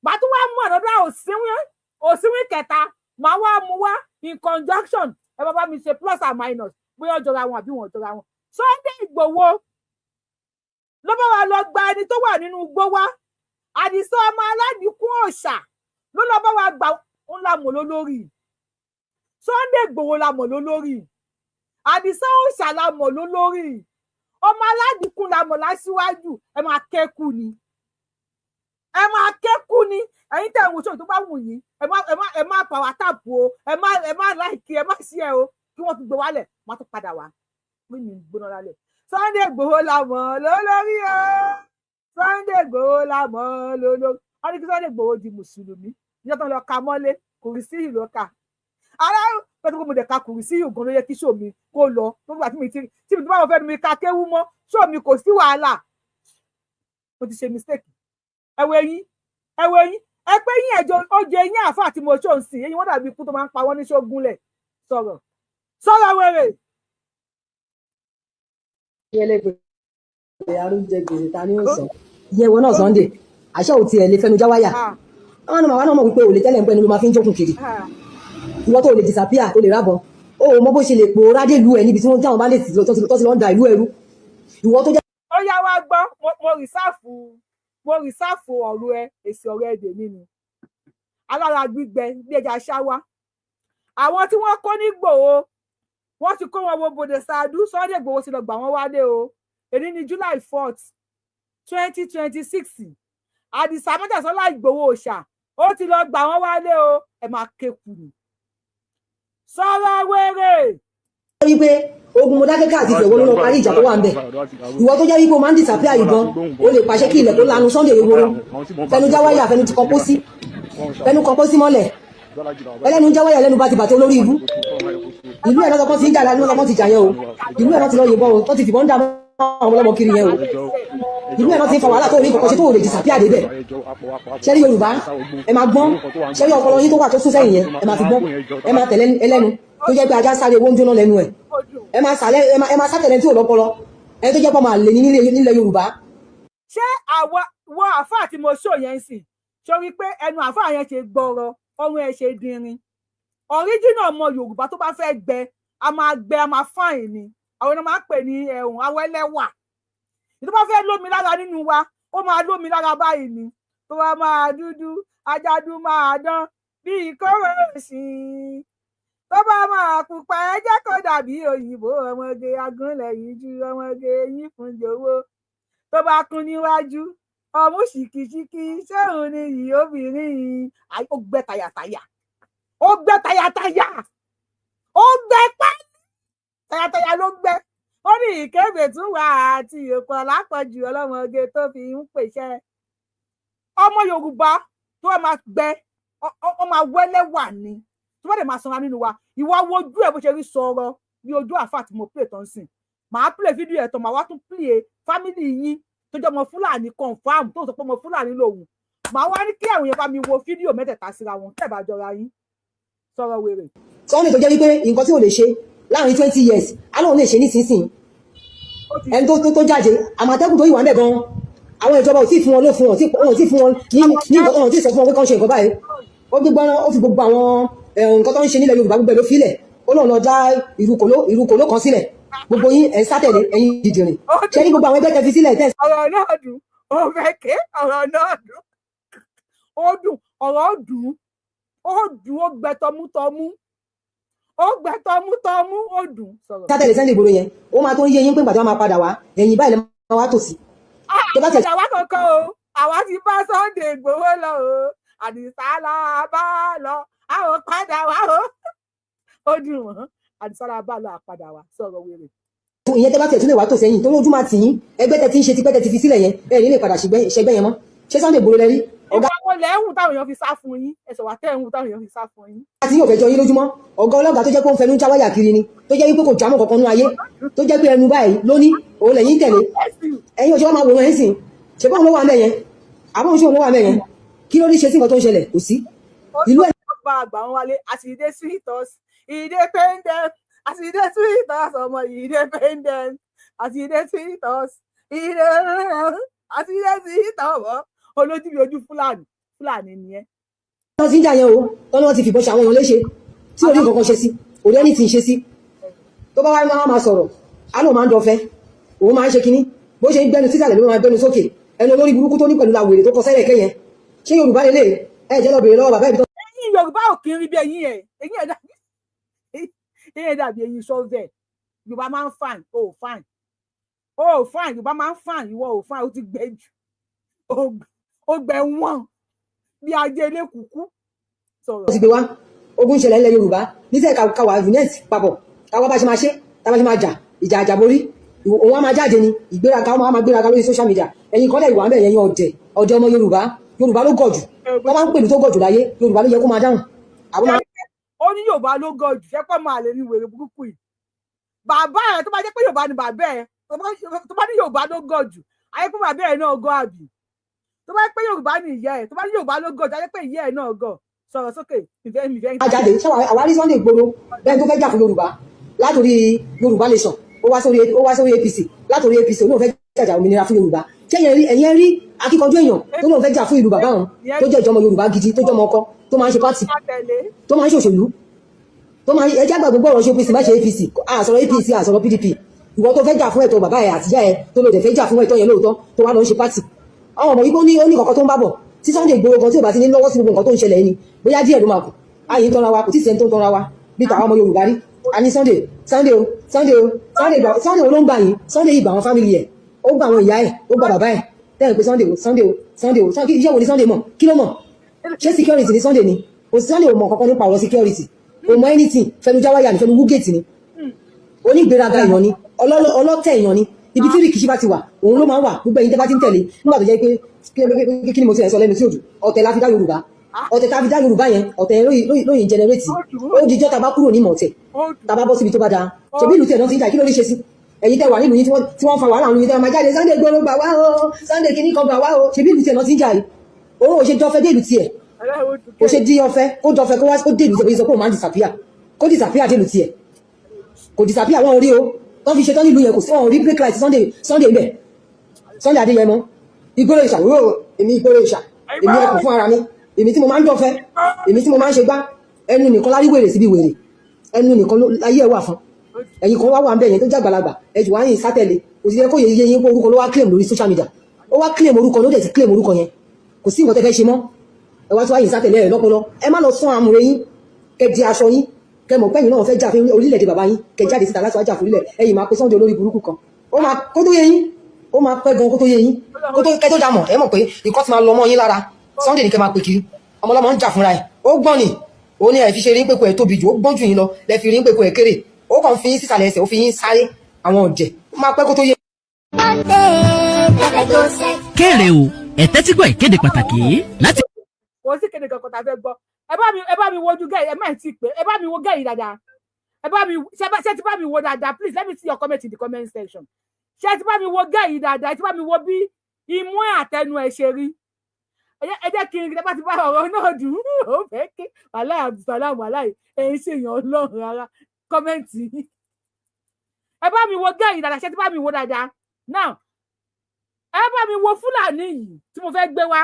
màá tún wá mú àdọ́dọ́ òsínwín òsínwín kẹta, màá wá mú wá in conjunction. Ẹ bá bá mi ṣe plus and minus bóyá ó jọra wọn àbí wọn ò jọra wọn. Sunday Ìgbòho ló bá wa lọ gba ẹni tó wà nínú igbó wá. Àdìsá ọmọ aládìkún òòṣà ló lọ bá wa gbà ńlá mọ̀ lólórí. Sunday Ìgbòho la mọ̀ lólórí, Àdìsá òòṣà la mọ̀ lólórí, ọmọ aládìkún la mọ̀ láṣíwájú. Ẹ máa kẹ́kù ni, ẹ máa kẹ́kù ni. Ẹ̀yin tẹ̀ ń wo ṣòwò tó bá wù yín, ẹ má power tap o, ẹ má like, ẹ má share o, kí wọ́n tún gbé wálẹ̀, wọ́n tún padà wá mí ní gbóná lálẹ́. Sunday Ìgbòho la mọ̀ lólórí o, Sunday Ìgbòho la mọ̀ lólórí. Wọ́n ní kí Sunday Ìgbòho di mùsùlùmí ìjọ tó ń lọ ka mọ́lé kò rí sí ìlú ọkà ara pẹ̀lú pé mo dẹ̀ ka kò rí sí ìgàn ló yẹ kí show mi kó lọ. Tó gbà tí mi tí bá wọn fẹ́ mi ka kéwú mọ́ show mi, kò sí wàhálà. Mo ti ṣe mistake. Ẹ wo eyín, ẹ wo eyín, ẹ pé yín ẹjọ ó jẹ eyín àáfà tí mo ṣó ń sìn eyín wọn dàbí ikú tó máa ń pa wọn ní ṣógúnlẹ̀. Sọ̀rọ̀, sọ̀rọ̀ wèrè. Ẹlẹ́gbẹ̀ẹ́ arúgbó jẹ gbèsè, ta ni ó san? Ìyẹn wo náà, Sunday, àṣẹ ò tiẹ̀ lè fẹnu já wáyà. Àwọn náà wà náà mọ̀ wípé òlè tẹ́lẹ̀ ń pẹ́ ni ló máa fi ń jókun kiri. Ìwọ tó lè disappear, tó lè rábọn, ó mọ bó ṣe lè pòórá dé ìlú ẹ níbi tí wọ́n táwọn bá lè tó ti lọ ń da ìlú ẹrú. Ìwọ tó jẹ́. Ó yá, wá gbọ́, mo reserve ọ̀rọ̀ ẹ, èsì ọ̀rọ̀ ẹ dè nínú alára gbígbẹ bí ẹja ṣáwá. Àwọn tí wọ́n kó ní Ìgbòho, wọ́n ti kó wọn wo bòdè ṣáájú. Sunday Ìgbòho ti lọ gbà wọ́n wálé o. Èyí ní July 4th, 2026. Àdìsá Mọ́jàsọ́lá Ìgbòho òòṣà ó ti lọ gbà wọ́n wálé o. Ẹ máa kéku ni, sọ̀rọ̀ wéré. Wípé ogun Mọdákẹ́kẹ́ àti Ìfẹ́ wo ló lọ parí ìjà tó wà ń bẹ̀? Ìwọ tó jẹ́ wípé o máa ń disappear ìbọn, o lè pàṣẹ kí ilẹ̀ tó lanu. Sunday Igboho fẹnu já wáyà, fẹnu ti kọpọ́ sí, fẹnu kọpọ́ sí mọ́lẹ̀, ẹlẹ́nu já wáyà, ẹlẹ́nu bá ti bàtẹ́ olórí ibú. Ìlú ẹ̀ lọ́sọ̀kan ti ń jà lọ́sọ̀kan ti jà yẹn o. Ìlú ẹ̀ lọ́ ti lọ yìnbọn o, tó ti fìbọn ń dà mọ́ àwọn ọlọ́mọ kiri yẹn o. Ìlú ẹ̀ náà ti ń fa wàhálà tó rí nǹkan ṣe, tó lè disappear débẹ̀. Ṣẹ́rí Yorùbá, ẹ máa gbọ́n. Ṣẹ́rí ọpọlọ yín tó wà tó sún sẹ́yìn yẹn, ẹ máa fi gbọ́n. Ẹ máa tẹ̀lé ẹlẹ́nu tó jẹ́ pé ajá sáré owó ń jóná lẹ́nu ẹ̀. Ẹ máa sàlẹ̀, ẹ máa sátẹ̀lẹ̀ tí ò lọ́pọlọ, ẹni tó jẹ́ pọ̀ máa lè ní nílẹ̀ Yorùbá. Ṣé àwa wọ àáfàá tí mo ṣò yẹn sì sórí pé ẹnu àáfàá yẹn ṣe gbọrọ, ọrùn ẹ ṣe dinrin? Ọríjìnà ọmọ Yorùbá tó bá fẹ́ gbẹ, a máa gbẹ, a máa fáìn ni. Àwọn èèyàn máa ń pè ní ẹ̀hún awẹ́lẹ́wà. Tó bá fẹ́ lómi lára nínú wa, ó máa lómi lára báyìí ni. Tó bá máa dúdú, ajádú máa dán bíi kóró sí i. Tó bá máa pupa, ẹ jẹ́ kó dàbí òyìnbó. Ọmọge agúnlẹ̀ yìí ju ọmọge yín fún jọ̀wọ́. Tó bá kún níwájú, ọmú ṣìkìṣìkì, ṣéun ni yìí obìnrin yìí. Ó gbẹ tàyàtàyà, ó gbẹ tàyàtàyà, ó gbẹ pálí tàyàtàyà ló gbẹ. Ó ní ìkébè tún wà àti òpó lápọ̀jù ọlọ́mọge tó fi ń pèsè. Ọmọ Yorùbá tó bá máa gbẹ, ọ máa wẹ́lẹ́wà ni. Tó bá dẹ̀ máa sanra nínú wa, ìwọ wojú ẹ̀ bó ṣe rí sọ̀rọ̀ bí ojú àfà tí mo play tán sìn. Màá play fídíò ẹ̀ tán, màá wá tún play family yín tó jẹ́ ọmọ Fúlàní confam, tó sọ pé ọmọ Fúlàní lòun. Màá wá ní kí àwọn èèyàn bá mi wo fídíò mẹ́tẹ̀ẹ̀ta síra wọn tẹ́ bá jọra yín. Sọ̀rọ̀ wèrè. Sunday tó jẹ́ wípé nǹkan tí ò lè ṣe láàrin 20 years, alóhùn lè ṣe nísinsìnyí. Ẹni tó jáde, Àmọ̀tẹ́kùn tó yìí wà ń bẹ̀ gan, àwọn ìjọba ò tí ì fún wọn lófin, wọn ò tí ì fún wọn ní nǹkan, wọn ò tí ì sọ fún wọn pé kán ṣe nǹkan báyìí. Ó gbégbá, ó fi gbogbo àwọn nǹkan tó ń ṣe nílẹ̀ Yorùbá, gbogbo ẹ̀ ló filẹ̀. Ó lóun lọ dá ìrúkòló kan sílẹ̀. Gbogbo yín ẹ̀ ń sátẹ̀lé ẹ̀yin dìdìrìn. Ṣé ní gbogbo àwọn ẹgbẹ́ tẹ fi sílẹ̀ tẹ̀ Ọ̀rọ̀ náà dùn, ó fẹ́ ké. Ọ̀rọ̀ náà dùn, ó dùn, ọ̀rọ̀ dùn, ó dùn, ó gbẹ tọmútọmú, ó gbẹ tọmútọmú, ó dùn. Sọ̀rọ̀. Sátẹ̀lé Sunday Igboho yẹn, ó máa tó ń yé yín pé gbàtí wọ́n máa padà wá, ẹ̀yìn báyìí lè máa wá tòsí. Tó bá tẹ̀ Àwa kankan o, àwa ti bá Sunday Igboho lọ o. Àdìsá la bá lọ, a ò padà wá o. Ó dùn wọ́n. Àdìsá la bá lọ, àpadà wá. Sọ̀rọ̀ wèrè. Ìyẹn tẹ́ bá tẹ̀ tún lè wá tò sẹ́yìn torí ojú máa tì yín. Ẹgbẹ́ tẹ́ ti ń ṣe tipẹ́ tẹ́ ti fi sílẹ̀ yẹn, ẹ̀ ní lè padà ṣẹgbẹ́ yẹn mọ́. Ṣé Sunday Igboho lẹ rí ọ̀gá Ìwà wo lẹ́ ń hù táwọn èèyàn fi sá fún yín? Ẹ̀sọ̀ wà tẹ́ ń hù táwọn èèyàn fi sá fún yín. Tí yóò fẹ́ jọ yín lójúmọ́, ọ̀gá ọlọ́gàá tó jẹ́ pé ó ń fẹnu jáwáyà kiri ni, tó jẹ́ wípé kò jámọ́ kankan nú ayé, tó jẹ́ pé ẹnu báyìí lóní òun lẹ́yìn tẹ̀lé. Ẹ̀yin òṣèwọ́n máa wòran ẹ̀ sìn. Ṣe báwọn ló wà mẹ́ yẹn? Àbáwọn ṣé òun ló wà mẹ́ yẹn? Kí ló rí ṣe sí nǹkan tó ń ṣẹlẹ̀? Kò sí ìlú ẹ̀. Bá àgbà wọn wálé àti ìdè sweet us, ìdè pain them, àti ìdè sweet us, ọmọ ìdè pain them, àti ìdè sweet us, ìdè àti ìdè sweet us. Olójú bí ojú Fúlàní, Fúlàní nìyẹn. Wọ́n ti ń jà yẹn o, tọ́ni wọ́n ti fìbọn ṣe àwọn èèyàn léṣe tí orí nǹkan kan ṣe sí, orí ẹni tí ń ṣe sí. Tó bá wáyé, máa sọ̀rọ̀, á lóun máa ń dọ̀fẹ́, òun máa ń ṣe kinní. Bó ṣe ń gbẹnu sísàlẹ̀ ló máa gbẹnu sókè. Ẹnu olórí burúkú tó ní pẹ̀lú làwèrè tó kọ sẹ́lẹ̀ kẹ́yẹn. Ṣé Yorùbá lélẹ̀? Ẹ jẹ́ lọ bèrè lọ́wọ́ bàbá ibi tó Eyín Yorùbá ò kí ń rí bí eyín ẹ̀. Eyín ẹ̀ dàbí eyín sọ́ọ̀vẹ̀. Yorùbá máa ń fine, o ò fine, o ò fine. Yorùbá máa ń fine, ìwọ ò fine. Ó ti gbẹ jù, ó gbẹ wọ́n bí ajé ilé kúkú. Sọ̀rọ̀. Ti gbé wá ogun ìṣẹ̀lẹ̀ ilẹ̀ Yorùbá níṣẹ́ káwa unite papọ̀, káwa bá ṣe máa ṣe, táwa ṣe máa jà ìjà àjàborí. Òun á máa jáde ni ìgbéraga, ó máa gbéraga lórí social media. Ẹ̀yin kọ́lẹ̀ ìwà ń bẹ̀ yẹn, ọ̀dẹ̀ ọ̀dẹ̀ ọmọ Yorùbá. Yorùbá ló gọ̀ jù. Wọ́n máa ń pèlú tó gọ̀ jù láyé, Yorùbá ló yẹ kó máa dáhùn. Àwọn máa Ó ní Yorùbá ló gọ̀ jù. Ṣẹ́pọ̀ máa lè ní wèrè burúkú yìí? Bàbá ẹ̀, tó bá jẹ́ pé Yorùbá ni bàbá ẹ̀, tó bá ní Yorùbá ló gọ̀ jù, ayé pé bàbá ẹ̀ náà gọ̀, àbí? Tó bá jẹ́ pé Yorùbá ni ìyá ẹ̀, tó bá ní Yorùbá ló gọ̀ jù, ayé pé ìyá ẹ̀ náà gọ̀. Sọ̀rọ̀ sókè, ìfẹ́ mi ìfẹ́. Jáde ṣé àwárí Sunday Igboho bẹ́ẹ̀ tó fẹ́ jà fún Yorùbá látòrí Yorùbá Nation, ó wá sórí APC, látòrí APC olóhùn fẹ́ jàjà òmìnira fún Yorùbá. Ṣé ẹ̀yẹn rí akíkanjú èèyàn tó lóun fẹ́ jà fún ìlú bàbá òun, tó jẹ́ ìjọmọ Yorùbá gidi, tó jọmọ ọkọ, tó máa ń ṣe party, tó máa ń ṣòṣèlú, tó máa ń ẹjẹ́ àgbà gbogbo ọ̀rọ̀ ṣe OPC má ṣe APC, àsọ̀rọ̀ APC, àsọ̀rọ̀ PDP. Ìwọ tó fẹ́ jà fún ẹ̀tọ́ bàbá ẹ̀ àtìyá ẹ̀, tó lò dẹ̀ fẹ́ jà fún ẹ̀tọ́ yẹn lóòótọ́, tó wá lọ ń ṣe party. Àwọn ọmọ yìí ó ní kọ̀ọ̀kan tó ń bá bọ̀ tí Sunday Igboho gan tí ò bá ti ní lọ́wọ́ sí gbogbo nǹkan tó ń ṣẹlẹ̀ yìí ni, bóyá díẹ̀ ló máa kù. Ayé ń tọ́ra wa, kò tí ì sẹ́ni tó ń tọ́ra wa bí tàwọn ọmọ Yorùbá rí. A ní Sunday, Sunday o, Sunday o, Sunday gbà. Sunday o ló ń gbà yín. Sunday yìí gbà àwọn family ẹ̀, ó gbà àwọn ìyá ẹ̀, ó gbà bàbá ẹ̀. Tẹ́lẹ̀ pé Sunday o, Sunday o, Sunday o, Sunday. Iṣẹ́ wo ni Sunday mọ̀? Kí ló mọ̀? Ṣé security ni Sunday ni? Kò sí, Sunday ò mọ̀ kankan nípa ọ̀rọ̀ security, kò mọ̀ anything. Fẹnu jáwáyà ni, fẹnu wúgèètì ni, onígbéraga èèyàn ni, ọlọ́tẹ̀ èèyàn ni. Ibi tí rìkìṣí bá ti wà, òun ló máa ń wà. Gbogbo ẹ̀yin tẹ́ bá ti ń tẹ̀lé nígbà tó jẹ́ pé kí ni mo ti ẹ̀ sọ lẹ́nu tí òjò ọ̀tẹ̀ la fi dá Yorùbá, ọ̀tẹ̀ tá a fi dá Yorùbá yẹn, ọ̀tẹ̀ yẹn lóyìn generate. Ó dijọ́ tá a bá kúrò ní ìmọ̀ ọ̀tẹ̀, tá a bá bọ́ síbi tó bá dáa. Ṣebí ìlú tiẹ̀ náà ti ń jà, kí ló rí ṣe sí? Ẹ̀yin tẹ́ wà nílùú yín tí wọ́n fa wàhálà àwọn yìí tẹ́ máa jáde, Sunday Igboho gbà wá o, Sunday kìíní kan gbà wá o. Ṣebí ìlú tiẹ̀ náà ti ń jà yìí, òun ò ṣe jọfẹ́ dé ìlú tiẹ̀, kò ṣe di ọfẹ́ kó jọfẹ́ kó wá kó dé ìlú tiẹ̀. Bó ṣe sọ pé òun máa ń disappear, kó disappear dé ìlú tiẹ̀, kò disappear. Wọn ò rí o, wọ́n fi ṣetán nílùú yẹn, kò sí, wọn ò rí brake light Sunday ń bẹ̀. Sunday Adéyẹmọ Ìgboro ìṣà wúrò, èmi Ìgboro ìṣà, èmi ẹkùn fún ara mi, èmi tí mo máa ń dọ̀fẹ́, èmi tí mo máa ń ṣe gbá ẹnu nìkan lárí wèrè síbi wèrè ẹnu nìkan láyé ẹ wà fún. Ẹ̀yin kan wá wà ń bẹ̀ yẹn tó jàgbàlagbà, ẹ jù wá yín sátẹ̀lé. Kò sí yẹ kó yẹ yín pé orúkọ ló wá claim lórí social media. Ó wá claim orúkọ, ló dẹ̀ ti claim orúkọ yẹn, kò sí nǹkan tẹ́ fẹ́ ṣe mọ́. Ẹ wá tó wá yín sátẹ̀lé ẹ lọ́pọlọ. Ẹ má lọ sún àmúre yín, kẹ di aṣọ yín, kẹ mọ̀ pẹ́yìn náà fẹ́ jà fún orílẹ̀-èdè bàbá yín, kẹ jáde síta láti wá jà fún orílẹ̀. Ẹ̀yin máa pe Sunday olórí burúkú kan, ó máa kó tó yé yín, ó máa pẹ́ gan kó tó yé yín, kó tó kẹ́ tó dà mọ̀. Ẹ mọ̀ pé ìkọ́ ti máa lọ mọ́ yín lára. Sunday ní kẹ́ máa pè kiri. Ọmọlọ́mọ ń jà fúnra ẹ̀, ó gbọ́n ni. Ó ní ẹ̀ fi ṣe rí pé kò ẹ̀ tóbi jù, ó gbọ́n jù yín lọ lẹ fi rí pé kò ẹ̀ kéré. Ó kàn fi yín sísàlẹ̀ ẹsẹ̀, ó fi yín sáré àwọn ọ̀jẹ̀. Ó máa pẹ́ kó tó yé. Kéré o, ẹ tẹ́tí gbọ́ ìkéde pàtàkì yìí láti. Kò sí kéde kankan tá a fẹ́ gbọ́. Ẹ bá mi wojú gẹ́, ẹ má tí ì pé. Ẹ bá mi wo gẹ́ yìí dáadáa. Ẹ bá mi ṣe ti bá mi wo dáadáa. Please let me see your comment in the comment section. Ṣé ti bá mi wo gẹ́ yìí dáadáa? Ẹ ti bá mi wo bí imú ẹ̀ àtẹnu ẹ̀ ṣe rí? Ẹ jẹ́ kí n rí. Bá ti bá ọ̀rọ̀ náà dùn, ó fẹ́ ké wàláì Abdulsalam, wàláì ẹ̀ ń ṣèyàn ọlọ́run rárá. Comment yìí, ẹ bá mi wo gẹ́ yìí dáadáa. Ṣé ti bá mi wo dáadáa? Now ẹ bá mi wo Fúlàní yìí tí mo fẹ́ gbé wá.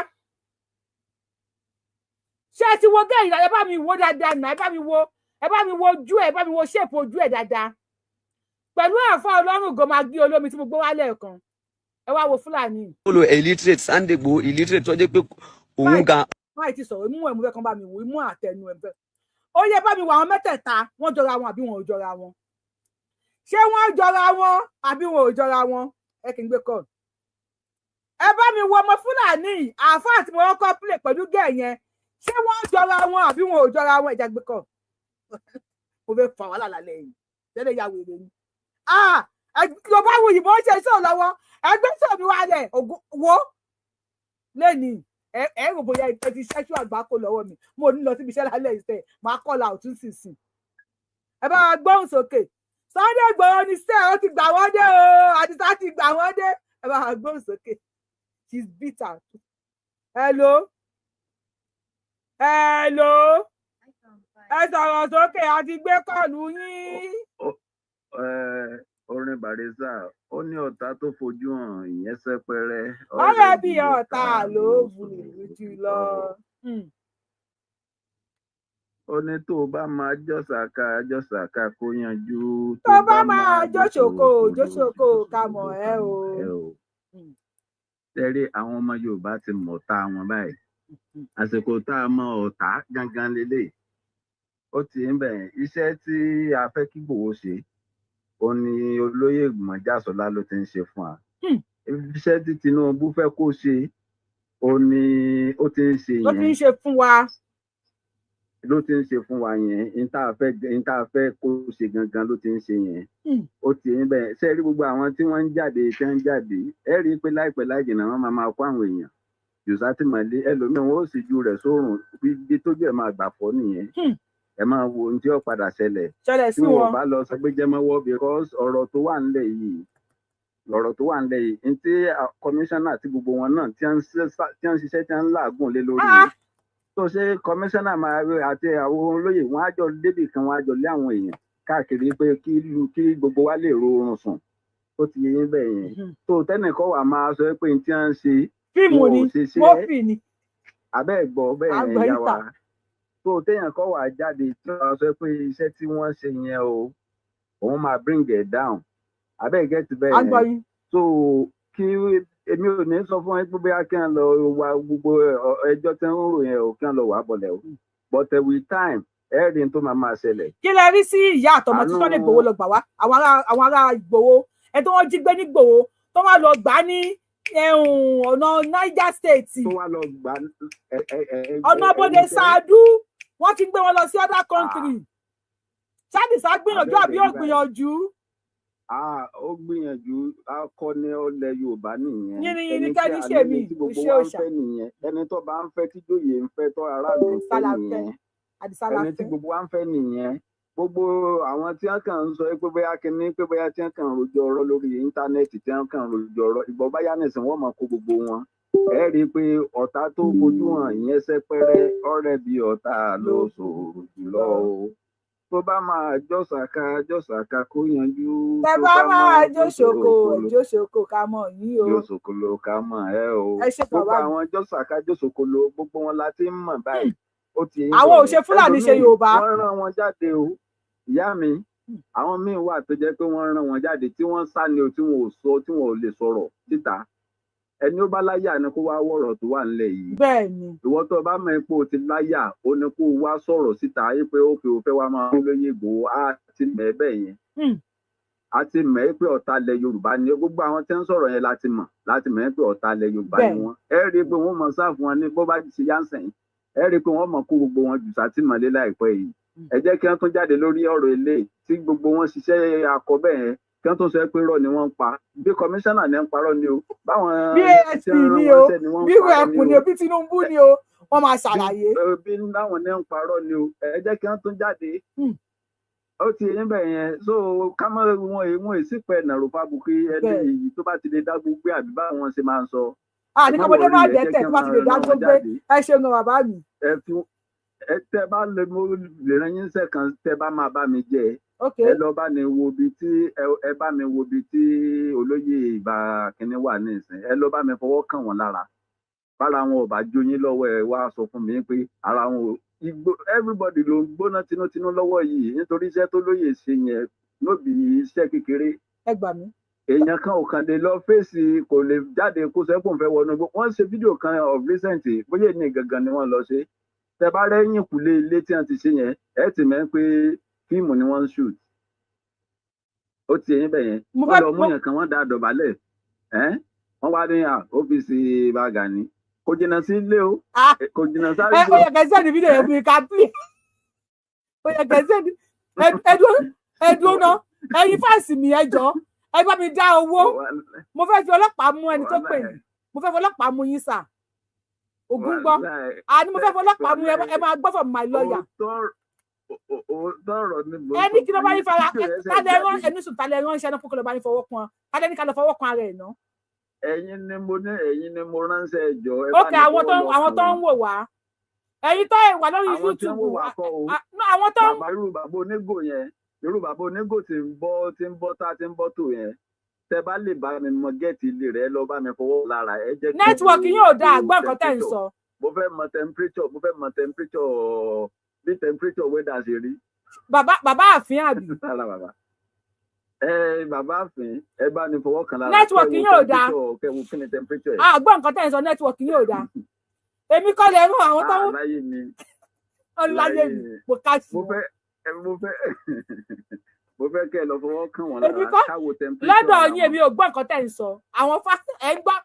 Ṣé ẹ ti wo gẹ́ yìí dáadáa? Ẹ bá mi wo dáadáa náà. Ẹ bá mi wo ojú ẹ, ẹ bá mi wo shape ojú ẹ dáadáa pẹ̀lú ẹ̀fọ́ ọlọ́run gòmàgí olómi tí mo gbé wá lẹ́ẹ̀kan. Ẹ wá wo Fúlàní. Ó lo illiterate Sunday Igboho, illiterate tó jẹ́ pé òun gan. Máì ti sọ̀rọ̀, imú ẹ̀ mo fẹ́ kán bá mi wò, imú àtẹnu ẹ̀ fẹ́. Ó yẹ bá mi wò àwọn mẹ́tẹ̀ẹ̀ta, wọ́n jọra wọn àbí wọn ò jọra wọn? Ṣé wọ́n jọra wọn àbí wọn ò jọra wọn? Ẹ kì í gbé kọ́. Ẹ bá mi wo ọmọ Fúlàní àáfàá tí mo kọ́kọ́ play pẹ̀lú gẹ̀ yẹn. Ṣé wọ́n jọra wọn àbí wọn ò jọra wọn? Ìjà gbé kọ́. Mo fẹ́ fà wàhálà lálẹ́ yìí tẹ́lẹ̀, ya wèrè ni. Yorùbá wo òyìnbó ṣe sọ̀rọ̀ lọ́wọ́, ẹgbẹ́ sọ̀rọ̀ mi wálẹ̀ wo lẹ́nìí. Ẹ rò bóyá ẹ ti ṣẹ́ṣú àgbákò lọ́wọ́ mi. Mo ní lọ síbi iṣẹ́ lálẹ́ ìṣẹ́, máa kọ́la òtún sísìn. Ẹ bá wa gbóhùn sókè. Sunday Igboho ní sẹ́, ó ti gbà wọ́n dé o, Àdìsá ti gbà wọ́n dé. Ẹ bá wa gbóhùn sókè. She's bitter. Hello, hello, ẹ sọ̀rọ̀ sókè, àti gbé call yín. Orin Barrister, ó ní ọ̀tá tó fojú hàn, ìyẹn sẹ́pẹ́rẹ́. Ọ̀rẹ́ bí ọ̀tá ló burú jù lọ. Ó ní tó o bá máa jọ́sàká jọ́sàká kó yanjú. Tó bá máa jóṣòkò jóṣòkò ká mọ̀ ẹ́ o. Tẹ́rí àwọn ọmọ Yorùbá ti mọ̀ ọ̀tá wọn báyìí. Àsìkò tá a mọ ọ̀tá gangan lélẹ̀, ó ti ń bẹ̀. Iṣẹ́ tí a fẹ́ kí Ìgbòho ṣe, ó ní olóyè Mọ̀jàsọ́lá ló ti ń ṣe fún wa. Iṣẹ́ tí Tinubu fẹ́ kó ṣe, ó ní ó ti ń ṣe yẹn. Ló ti ń ṣe fún wa. Ló ti ń ṣe fún wa yẹn. N tá a fẹ́ kó ṣe gangan ló ti ń ṣe yẹn. Ó ti ń bẹ̀. Ṣé rí gbogbo àwọn tí wọ́n ń jáde, tí wọ́n ń jáde, ẹ rí i pé láìpẹ́ láì jìnnà, wọ́n máa máa kó àwọn èèyàn jù sátìmọ́lé. Ẹlòmíràn wọn ó sì ju rẹ̀ sórùn, bí tójú ẹ̀ máa gbà fọ́ nìyẹn. Ẹ máa wo ohun tí ó padà ṣẹlẹ̀ ṣẹlẹ̀ tí sí wọn wọn. Bá lọ sọ pé jẹmọ́wọ́, because ọ̀rọ̀ tó wà nílẹ̀ yìí, ní tí kọmíṣánná àti gbogbo wọn náà tí wọ́n ń ṣiṣẹ́, tí wọ́n ń làágùn lé lórí yìí, tó ṣe kọmíṣánná máa àti àwọn olóyè wọn á jọ débì kan, wọn á jọ lé àwọn èèyàn káàkiri pé kí gbogbo wa lè ro oorun sùn. Ó ti yé yín bẹ́ẹ̀ yẹn. Tó tẹ́nìkan wà máa sọ pé ní tí wọ́n ń ṣe Fíìmù wọn ni ò ṣe ṣe mọ́fì ni. Abẹ́ ẹ̀gbọ́ bẹ́ẹ̀ yẹn Àgbọ̀ yá yín wa tà. Tó téèyàn kọ́ wà jáde tí wọ́n sọ pé iṣẹ́ tí wọ́n ṣe yẹn o, òun máa bring it down. Abẹ́ get bẹ́ẹ̀ Àgbọ̀ yẹn. yín. So kí èmi ò ní sọ fún ẹ pé bóyá kí wọ́n lọ wá gbogbo ẹjọ́ tí wọ́n ń rò yẹn o, kí wọ́n lọ wà bọ̀lẹ̀ o, but with time, ẹ rí n tó máa máa ṣẹlẹ̀. Kí lẹ rí sí ìyá àtọmọ tí Àánú Sunday Igboho lọ gbà wá, àwọn ará Ìgbòho, ẹni tó wọ́n jí gbé ní Ìgbòho, tó wá lọ gbà ní ọ̀nà Niger State, tó wá lọ gbà ẹ ẹ ẹ ọ̀nà bòde Ṣáàdú, wọ́n ti gbé wọn lọ sí other country. Ṣáàdìsá gbìyànjú àbí ò gbìyànjú? Ah, ó gbìyànjú. Akọni ọlẹ Yorùbá nìyẹn. Yínníyínní Ẹni tí kẹ́ni àní ṣèmí tí gbogbo iṣẹ́ wa ń òòṣà. fẹ́ nìyẹn. Ẹni tó bá ń fẹ́, tí jòyè ń fẹ́, tó aráàlú ń fẹ́ Àdìsá la fẹ́. nìyẹn. Àdìsá la Ẹni tí fẹ́. gbogbo wa ń fẹ́ nìyẹn. Gbogbo àwọn tí wọ́n kàn ń sọ pé bóyá kinní, pé bóyá tí wọ́n kàn ń rojọ́ ọ̀rọ̀ lórí íńtánẹ́ẹ̀tì, tí wọ́n kàn ń rojọ́ ọ̀rọ̀ ìbọn báyá nìsín, wọ́n máa kó gbogbo wọn. Ẹ rí i pé ọ̀tá tó fojú hàn ìyẹn sẹ́pẹ́rẹ́, ọ̀rẹ́ bí ọ̀tá ló ṣòro jùlọ o. Tó bá máa jọ́sàká jọ́sàká kó yanjú, Tẹ tó bá bá máa máa jóṣoko jóṣokolo jóṣoko ká mọ̀ yín o. jóṣokolo ká mọ̀ ẹ́ o. Ẹ ṣe Gbogbo bàbá mi. àwọn jọ́sàká jóṣokolo, gbogbo wọn la ti ń mọ̀ báyìí. Ó ti ń Àwọn bẹ̀ ò ṣe yẹn. Fúlàní ṣe Ẹlòmíì Yorùbá. wọ́n rán wọn jáde o, ìyá mi. Àwọn míín wà tó jẹ́ pé wọ́n rán wọn jáde tí wọ́n sá ni o, tí wọn ò sọ, tí wọn ò lè sọ̀rọ̀ síta. Ẹni ó bá láyà ni kó wá wọ̀rọ̀ tó wà nílẹ̀ yìí. Bẹ́ẹ̀ ni. Ìwọ tó o bá mọ̀ pé o ti láyà, ó ní kó o wá sọ̀rọ̀ síta yìí pé ó fi òfẹ́ wa máa ń lóye Ìgbòho. Á ti mọ̀ ẹ́ bẹ́ẹ̀ yẹn, á ti mọ̀ ẹ́ pé ọ̀tá ilẹ̀ Yorùbá ni gbogbo àwọn tí ń sọ̀rọ̀ yẹn. Láti mọ̀ ẹ́ pé ọ̀tá ilẹ̀ Yorùbá ni wọ́n. Ẹ rí i pé wọ́n mọ̀ sáfù wọn ní bó bá ti ṣe yánsẹ̀ yìí. Ẹ rí i pé wọ́n mọ̀ kó gbogbo wọn jù sátìmọ́lé láìpẹ́ yìí. Ẹ jẹ́ kí wọ́n tún jáde lórí ọ̀rọ̀ eléyìí tí gbogbo wọn ṣiṣẹ́ akọ bẹ́ẹ̀ yẹn, kí wọ́n tún sọ pé irọ́ ni wọ́n ń pa, bí kọmíṣánná ní ń parọ́ ni o, báwọn Bí tí ASP wọ́n rán ni wọn o, ṣẹ́ ni wọ́n ń bí parọ́ ni ẹkùn ni o, o, bí Tinubu ni o, wọ́n máa ṣàlàyé. Bí láwọn ní ń parọ́ ni o. Ẹ jẹ́ kí wọ́n tún jáde. Ó ti yín bẹ́ẹ̀ yẹn. So ká mọ́ wọn wọn èsì pẹ́ nàró fábùkì ẹni yìí tó bá ti lè dá gbogbo àbí báwọn ṣe máa ń sọ. À ní Ẹ má kọ́mọdé worry, má ẹ jẹ́ dẹ́tẹ̀ kí tó wọ́n bá ti lè máa dá rán tó wọn gbé. jáde. Ẹ ṣeun gan bàbá mi. Ẹ fi ẹ tẹ bá lè, mo lè rán yín sẹ kan tẹ bá máa bá mi jẹ. Ẹ lọ bá mi wo ibi tí ẹ bá mi wo ibi tí olóyè Ìbà kínní wà nísìn. Ẹ lọ bá mi fọwọ́ kàn wọ́n lára. Bára wọn ò bá jó yín lọ́wọ́, ẹ wá sọ fún mi pé ara wọn ò igbó. Everybody ló ń gbóná tinútinú lọ́wọ́ yìí nítorí iṣẹ́ tó lóye ṣe yẹn nóbì iṣẹ́ kékeré. Ẹ gbà mí. Èèyàn kan ò kàn lè lọ fèsì, kò lè jáde kó sọ pé òun fẹ́ wọnú igbó. Wọ́n ṣe fídíò kan of recent, bóyá ní gangan ni wọ́n lọ ṣe. Tẹ bá rẹ́yìn kùlé ilé tí wọ́n ti ṣe yẹn, ẹ ti mọ̀ pé fíìmù ni wọ́n ń shoot. Ó ti yẹn bẹ̀ yẹn. Mo Wọ́n fẹ́ lọ mú yẹn kan, wọ́n dá dọ̀bálẹ̀ ẹ́, wọ́n wá ní ọ́fíìsì Ìbà Gani kò jìnnà sí ilé o, kò jìnnà sáré. Ẹ ó yẹ kẹ́ send fídíò yẹn fún mi ká play. Ó yẹ kẹ́ send. Ẹ dúró ná, ẹ̀yin fans mi, ẹ jọ̀ọ́, ẹ bá mi dá owó. Mo fẹ́ fi ọlọ́pàá mú ẹni tó pè mí. Mo fẹ́ fi ọlọ́pàá mú yín sà. Ògún gbọ́. Àní mo fẹ́ fi ọlọ́pàá mú. Ẹ máa gbọ́ from my lawyer. Òótọ́ ni mo Ẹni sọ kí ló fún bá yín. yín fara Fídíò yẹn ṣẹ̀ tálẹ̀ rán jáde. ẹni sùn, tálẹ̀ rán iṣẹ́ náà kó lọ bá yín fọwọ́ kan tálẹ̀ ní ká lọ fọwọ́ kan ara ẹ̀ ná. Ẹ̀yin ni mo ní, ẹ̀yin ni mo ránṣẹ́, ẹjọ́ ẹ bá Ókè ní àwọn tó fọwọ́ lọ àwọn kàn tó ń wọ́n. wò wá, ẹ̀yin tó wà lórí Àwọn tí ń YouTube wò wá kọ́ o. No, àwọn tó ń Bàbá, irú bàbá onígò yẹn, irú bàbá onígò tí ń bọ́, tí ń bọ́ tá tí ń bọ́ tò yẹn, tẹ bá lè bá mi mọ gate ilé rẹ, lọ bá mi fọwọ́ lára, ẹ jẹ́ kí n Network wo yín ò dáa, wo gbọ́ nǹkan tẹ́ ń temperature. sọ. Mo fẹ́ mọ temperature, mo fẹ́ mọ temperature, bí temperature weather ṣe rí. Bàbá àfin àbí? Lára bàbá, ẹ bàbá àfin, ẹ bá ní fọwọ́ kan lára. Network kẹ́ wo yín ò dáa. temperature, kẹ́ wo kí ni temperature ẹ̀. Àgbọ̀ nǹkan tẹ́ ń sọ, network yín ò dáa. Èmi kọ́ lè rán àwọn tó ń Ah, láyé mi. Láyé Láyé mi mi. Mo ká sí Mo wọn. fẹ́ ẹ, mo fẹ́ kẹ́ ẹ lọ fọwọ́ kàn wọ́n Èmi lára kọ́ ká wo temperature lọ́dọ̀ ara yín. wọn. Èmi ò gbọ́ nǹkan tẹ́ ń sọ. Àwọn fa ẹ̀ ń gbọ́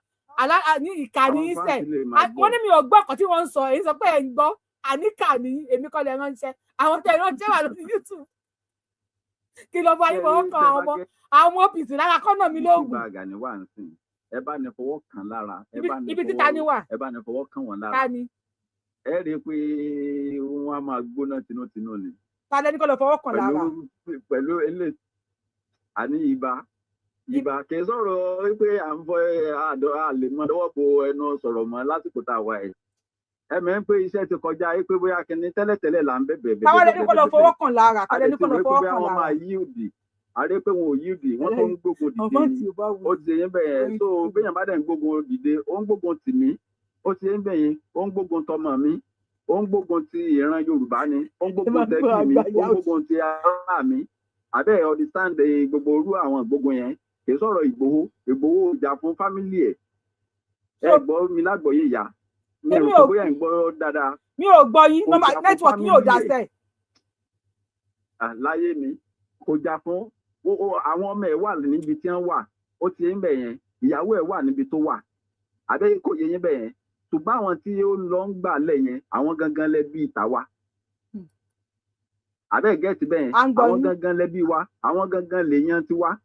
àlá ní ìkànnì Àwọn yín sẹ̀. fans lè máa gbọ́. Wọ́n ní mi ò gbọ́ nǹkan tí wọ́n ń sọ. Èyí sọ pé ẹ̀ ń gbọ́ àníkà ní. Èmi kọ́ lè ránṣẹ́. Àwọn tẹ́ ránṣẹ́ wà lórí YouTube. Kí lọ bá yín Ṣé fọwọ́ rí kan tẹ àwọn bá ọmọ gẹ́ àwọn OPC lára kọ́nà mi ibi tí lóògùn. Ìbà Gani wà ń sìn, ẹ bá ní fọwọ́ kàn lára, ẹ Ibi bá ní ibi tí ta ni fọwọ́ wà? ẹ bá ní fọwọ́ kàn wọ́n Ta lára. ni? Ẹ rí i pé wọ́n á máa gbóná tinútinú ni. Ta lẹni kọ́ lọ fọwọ́ kàn Pẹ̀lú lára? pẹ̀lú ilé àní ibà kì í sọ̀rọ̀ wípé à ń fọ àdó àlè mọ́ dọwọ́ bo ẹnu sọ̀rọ̀ mọ́ lásìkò tá a wà yìí. Ẹ mọ̀ ń pé iṣẹ́ ti kọjá wípé bóyá kinní tẹ́lẹ̀tẹ́lẹ̀ là ń bẹ̀bẹ̀ bẹ̀bẹ̀ Táwa lẹni bẹ̀bẹ̀ kọ́ lọ bẹ̀bẹ̀. fọwọ́ kàn lára? A Ta dẹ̀ lẹni ti kọ́ lọ rò pé fọwọ́ bóyá kàn wọ́n lára? máa yí òdì, a rí pé wọn ò yí òdì, wọ́n tó ń gbógun dìde Ọ̀fọ́n ni. tí ò bá wù Ó ti yẹn bẹ́ẹ̀ orí tó ti béèyàn bá dẹ̀ ń gbógun dìde, ó ń gbógun tì mí. Ó ti yẹn bẹ́ẹ̀ yẹn, ó ń gbógun tọmọ mi, ó ń gbógun ti ìran Yorùbá ni, ó ń Ẹ gbógun máa gbọ́ tẹbí mi, àgbà ó ìyá ń gbógun ti ará mi. Àbẹ́ understand gbogbo orú àwọn gbógun yẹn kì í sọ̀rọ̀ Ìgbòho. Ìgbòho ò jà fún family ẹ̀. Ẹ So gbọ́ mi lágbọ̀ọ́yé ìyá mi, Èmi rò pé ò bóyá ń gbọ́ dáadáa. Mi ò gbọ́ yín. Kò Nọ́mbà jà fún network yín ò family dáa ẹ̀. sẹ́ẹ̀. Ah, láyé mi, kò jà fún àwọn ọmọ ẹ̀ wà níbi tí wọ́n wà. Ó ti ń bẹ̀ yẹn, ìyàwó ẹ̀ wà níbi tó wà. Àbẹ́ kò yé yín bẹ̀ yẹn? Ṣùgbọ́n àwọn tí ó lọ ń gbà lẹ̀ yẹn, àwọn gangan lẹ bí tàwa. Àbẹ́ get bẹ̀ yẹn? À ń gbọ́ Àwọn yín. gangan lẹ bí wa, àwọn gangan lè yan tiwa.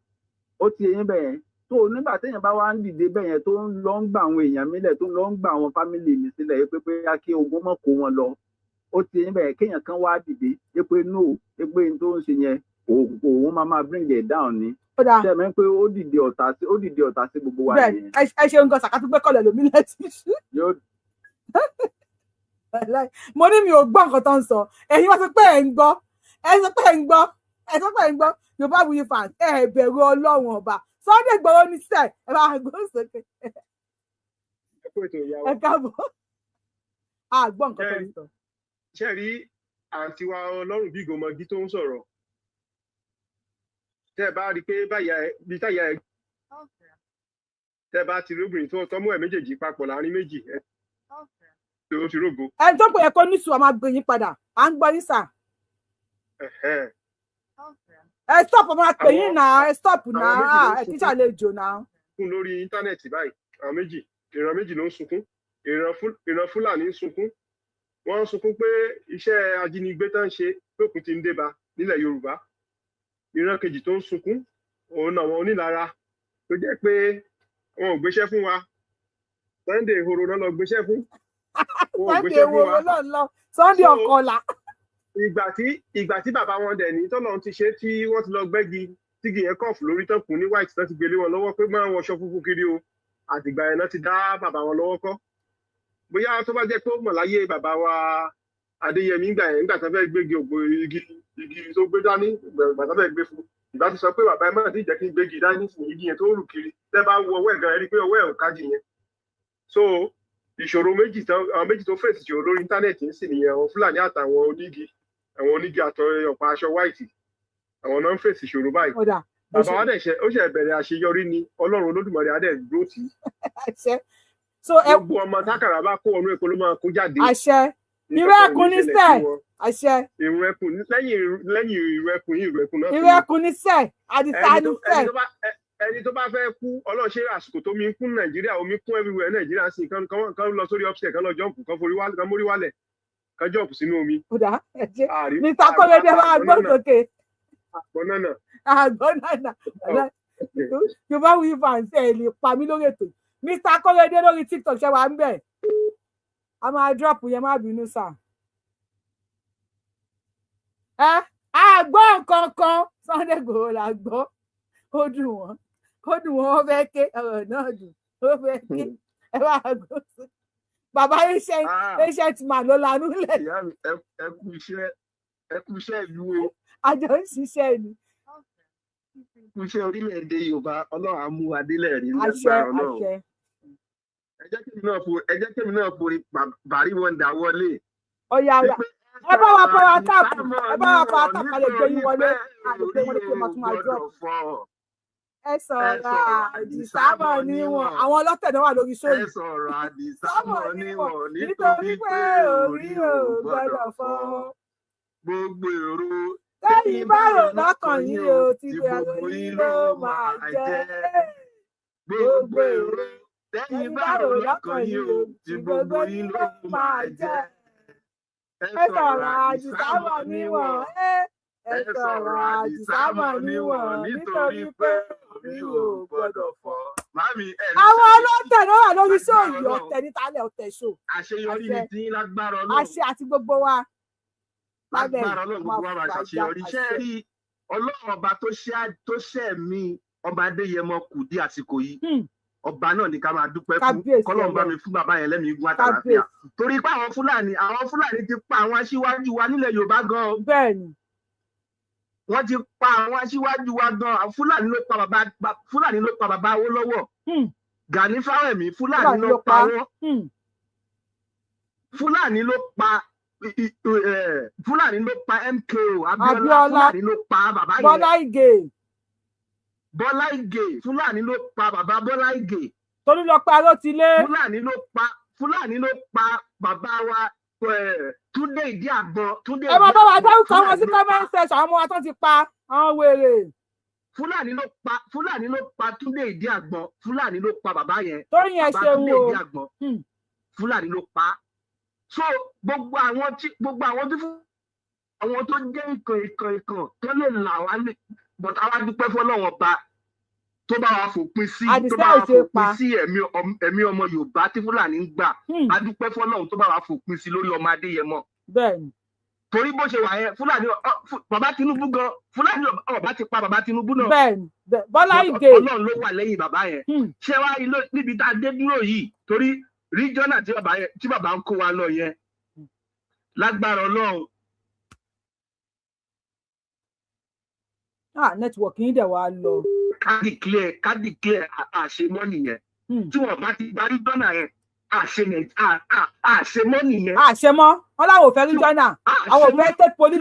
Ó ti yé yín bẹ̀ yẹn? Tó nígbà téèyàn bá wá ń dìde bẹ̀ yẹn, tó ń lọ ń gbà àwọn èèyàn mílẹ̀, tó ń lọ ń gbà àwọn family mi sílẹ̀ yìí pé bóyá kí ogun mọ̀ kó wọn lọ. Ó ti ń bẹ̀rẹ̀ kéèyàn kan wá dìde pé no, pé n tó ń ṣe yẹn, òun máa bring it down ni. Ó dáa. Ṣe mọ̀ pé ó dìde ọ̀tá sí gbogbo wa Bẹ́ẹ̀ nìyẹn. Ẹ ṣeun gan sàkátú gbé kọlẹ̀ lómi lẹ́tí ṣú. Yóò Mo ní mi ò gbọ́ nǹkan tó ń sọ, ẹ̀yin wá sọ pé ẹ̀ ń gbọ́, ẹ sọ pé ẹ̀ ń gbọ́, ẹ sọ pé ẹ̀ ń gbọ́. Yorùbá Wuyi fans, ẹ bẹ̀rù Ọlọ́run ọba. Sunday Igboho ní sẹ́ ẹ bá gbọ́ sókè. Ẹ kú ètò, ìyá wa. Ẹ káàbọ̀, a gbọ́ nǹkan tó ń sọ. Ṣe rí àǹtí wa ọlọ́run bí gòmọ̀gí tó ń sọ̀rọ̀, tẹ́ ẹ bá rí i pé báyà ẹ bí táyà ẹ, tẹ́ ẹ bá ti rí obìnrin tó tọ́mú ẹ̀ méjèèjì papọ̀ láàrin méjì, ẹ tó ti rógo. Ẹni tó ń pè yẹ kó ní sùn, a máa gbé yín padà, à ń gbọ́ yín sà. Ẹ̀hẹ́n. Ẹ stop, ọ máa pè yín náà, ẹ stop Àwọn náà. méjì ló ń Ẹ kí sunkún. ṣàlejò náà. Sunkún lórí íńtánẹ́ẹ̀tì báyìí, àwọn méjì, ìran méjì ló ń sunkún. Ìran Fúlàní ń sunkún, wọ́n ń sunkún pé iṣẹ́ ajínigbé tán ń ṣe pé òkun ti ń dé ba nílẹ̀ Yorùbá. Ìran kejì tó ń sunkún òun náà, àwọn onílara tó jẹ́ pé wọn ò gbéṣẹ́ fún wa. Sunday Ìhòòrò náà lọ gbéṣẹ́ fún, wọn ò Sunday gbéṣẹ́ fún wo wa. ló ń lọ Sunday ọkọlà. Ìgbà tí bàbá wọn dẹ̀ ní tọ́lọ́run ti ṣe tí wọ́n ti lọ gbẹ́gi tígi yẹn kọ́ọ̀fù lórí tán kùn ní white tán ti gbélé wọn lọ́wọ́ pé máa ń wọṣọ funfun kiri o, àtìgbà yẹn náà ti dá bàbá wọn lọ́wọ́ kọ́. Bóyá tó bá jẹ́ pé ó mọ̀ láyé bàbá wa Adéyẹmí ńgbà yẹn, ńgbà tó fẹ́ gbégi ògbó igi tó gbé dání, ìgbà tó fẹ́ gbé fún, ìgbà tó sọ pé bàbá ẹ má ti jẹ́ kí n gbégi dání fún igi yẹn tó rù kiri, tẹ́ bá wo ọwọ́ ẹ̀ gan, ẹ rí i pé ọwọ́ ẹ̀ ò kájì yẹn. So ìṣòro méjì tán, àwọn méjì tó fèsì ìṣòro lórí íńtánẹ́ẹ̀tì ń sì nìyẹn, àwọn Fúlàní àtàwọn onígi, àwọn onígi àtọ ọ̀pá aṣọ white, àwọn náà ń fèsì ìṣòro báyìí. Ó dà. Bàbá wa dẹ̀ ṣe, ó ṣe bẹ̀rẹ̀ àṣeyọrí ni, Ọlọ́run Olódùmarè á dẹ̀ dúró tì í. Àṣẹ. So ẹ Gbogbo ọmọ tákàrà bá kó wọnú epo ló máa kó jáde. Àṣẹ. Irú ẹkùn ní sẹ, àṣẹ. Ìrù ẹkùn, lẹ́yìn ìrù ẹkùn yìí, ìrù ẹkùn náà Irú ẹkùn ní sẹ, àdìsá ní sẹ. Ẹni tó bá fẹ́ kú, Ọlọ́run ṣe àsìkò tó mi ń kún Nàìjíríà, omi kún everywhere Nàìjíríà sí, kán lọ sórí upstairs, kán lọ jump, kán forí wálẹ̀, kán mórí wálẹ̀, kán jump sínú omi. Ó dà, ẹ jẹ́ Mr. Kọ́lẹ́dẹ́ máa gbọ́ sókè. Àgbọn náà. Àgbọn náà. Yorùbá Wuyi fans, ẹ lè pa mí lórí ètò. Mr. Kọ́lẹ́dẹ́ lórí TikTok, ṣe wà ń bẹ̀? A máa drop yẹn, má bínú sà. Ẹ àgbọ̀ nǹkan kan, Sunday Igboho là gbọ́. Ó dùn wọ́n, ó dùn wọ́n, ó fẹ́ ké, ọ̀rọ̀ náà dùn, ó fẹ́ ké. Ẹ bá gbọ́ sí bàbá ancient man ló lanú lẹ̀. Ìyá mi, ẹ kú iṣẹ́, ẹ kú iṣẹ́ ìlú o. Àjọ ń ṣiṣẹ́ ni. Kú iṣẹ́ orílẹ̀-èdè Yorùbá, Ọlọ́run á mú wa délẹ̀ rí Àṣẹ. lágbára Ọlọ́run. Àṣẹ. Ẹ jẹ́ kémi náà forí Bàrí Wonder wọlé. Ọ̀yà ọ̀yà, ẹ bá wa power tap, ẹ bá wa power tap, ká lè gbé yín wọlé, ká lè gbé wọlé kí o máa tún máa drop. Ẹ sọ̀rọ̀ àdìsámọ̀ níwọ̀n, àwọn ọlọ́tẹ̀ náà wà lórí Ẹ sóyè. sọ̀rọ̀ àdìsámọ̀ níwọ̀n nítorí pé orí ò gbọ́dọ̀ fọ́. Gbogbo èrò tẹ́yìn bá rò lọ́kàn yín o, ti gbogbo yín ló máa jẹ́. Gbogbo èrò tẹ́yìn bá rò lọ́kàn yín o, ti gbogbo yín ló máa jẹ́. Ẹ sọ̀rọ̀ àdìsámọ̀ níwọ̀n, ẹ sọ̀rọ̀ àdìsámọ̀ níwọ̀n nítorí pé orí ò gbọ́dọ̀ fọ́. Màámi, ẹ ní Àwọn ṣàṣeyọrí. ọlọ́tẹ̀ náà wà lórí sóòyì, ọ̀tẹ̀ níta lẹ̀, ọ̀tẹ̀ ṣò. Àṣeyọrí ni tí yín lágbára Ọlọ́run. Àṣẹ àti gbogbo wa. Lábẹ́ Lágbára Ọlọ́run, gbogbo wa máa ṣàṣeyọrí. Ṣé ẹ rí Ọlọ́run ọba tó ṣẹ́ mi ọba Adéyẹmọ kù dí àsìkò yìí, ọba náà ni ká máa dúpẹ́ fún. Kábíyèsí. Kọ́lọ́run bá Ọlọ́run. mi fún bàbá yẹn lẹ́mìí gún àtàlàfíà, torí pé àwọn Fúlàní ti pa àwọn aṣíwájú wa nílẹ̀ Yorùbá gan o. Bẹ́ẹ̀ni. Wọ́n ti pa àwọn aṣíwájú wa gan. Àwọn Fúlàní ló pa bàbá, Fúlàní ló pa bàbá Awólọ́wọ̀, Gani Fáwẹ̀mí, Fúlàní ló pa wọ́n. Fúlàní ló pa Fúlàní ló pa MKO Abíọ́lá. Abíọ́lá. Fúlàní ló pa bàbá yẹn. Bọ́lá Ìgè. Bọ́lá Ìgè, Fúlàní ló pa bàbá Bọ́lá Ìgè. Tolúlọpẹ́ Arótilé. Fúlàní ló pa bàbá wa Túndé Ìdí Àgbọn, Túndé Ẹ máa bá wa Ìdí Àgbọn, dárúkọ wọn sí Fúlàní ló pa. comment section, àwọn ọmọ wa tó ti pa, àwọn wèrè. Fúlàní ló pa Túndé Ìdí Àgbọn, Fúlàní ló pa bàbá yẹn. Tóyìn, ẹ Bàbá ṣeun Túndé o. Ìdí Àgbọn, Fúlàní ló pa á. So gbogbo àwọn tí fún àwọn tó jẹ́ ìkàn ìkàn ìkàn tó lè là wá lè, but àwa dúpẹ́ fọlọ́wọ́n ọba tó bá wa fòpin sí tó Àdìsá bá wa ò ṣe fòpin pa. sí ẹ̀mí ọmọ Yorùbá tí Fúlàní ń gbà. A dúpẹ́ fọlọ́run tó bá wa fòpin sí lórí ọmọ Adéyẹmọ. Bẹ́ẹ̀ni. Torí bó ṣe wà yẹn, Fúlàní bàbá Tinubu gan, Fúlàní ọba ti pa bàbá Tinubu náà. Bẹ́ẹ̀ni, Bọ́lá Ìgè. Ọlọ́run ló wà lẹ́yìn bàbá yẹn. Ṣé wàá rí níbi tá a dé dúró yìí, torí regional tí bàbá ń kó wa lọ yẹn, lágbára Ọlọ́run. Network yín dẹ̀ wá lọ. Ká declare àṣemọ́ nìyẹn. Tí wọ́n bá ti gba regional yẹn, àṣemọ́ nìyẹn. Àṣemọ́, wọn láwọn ò fẹ́ regional, àwọn ò fẹ́ state police.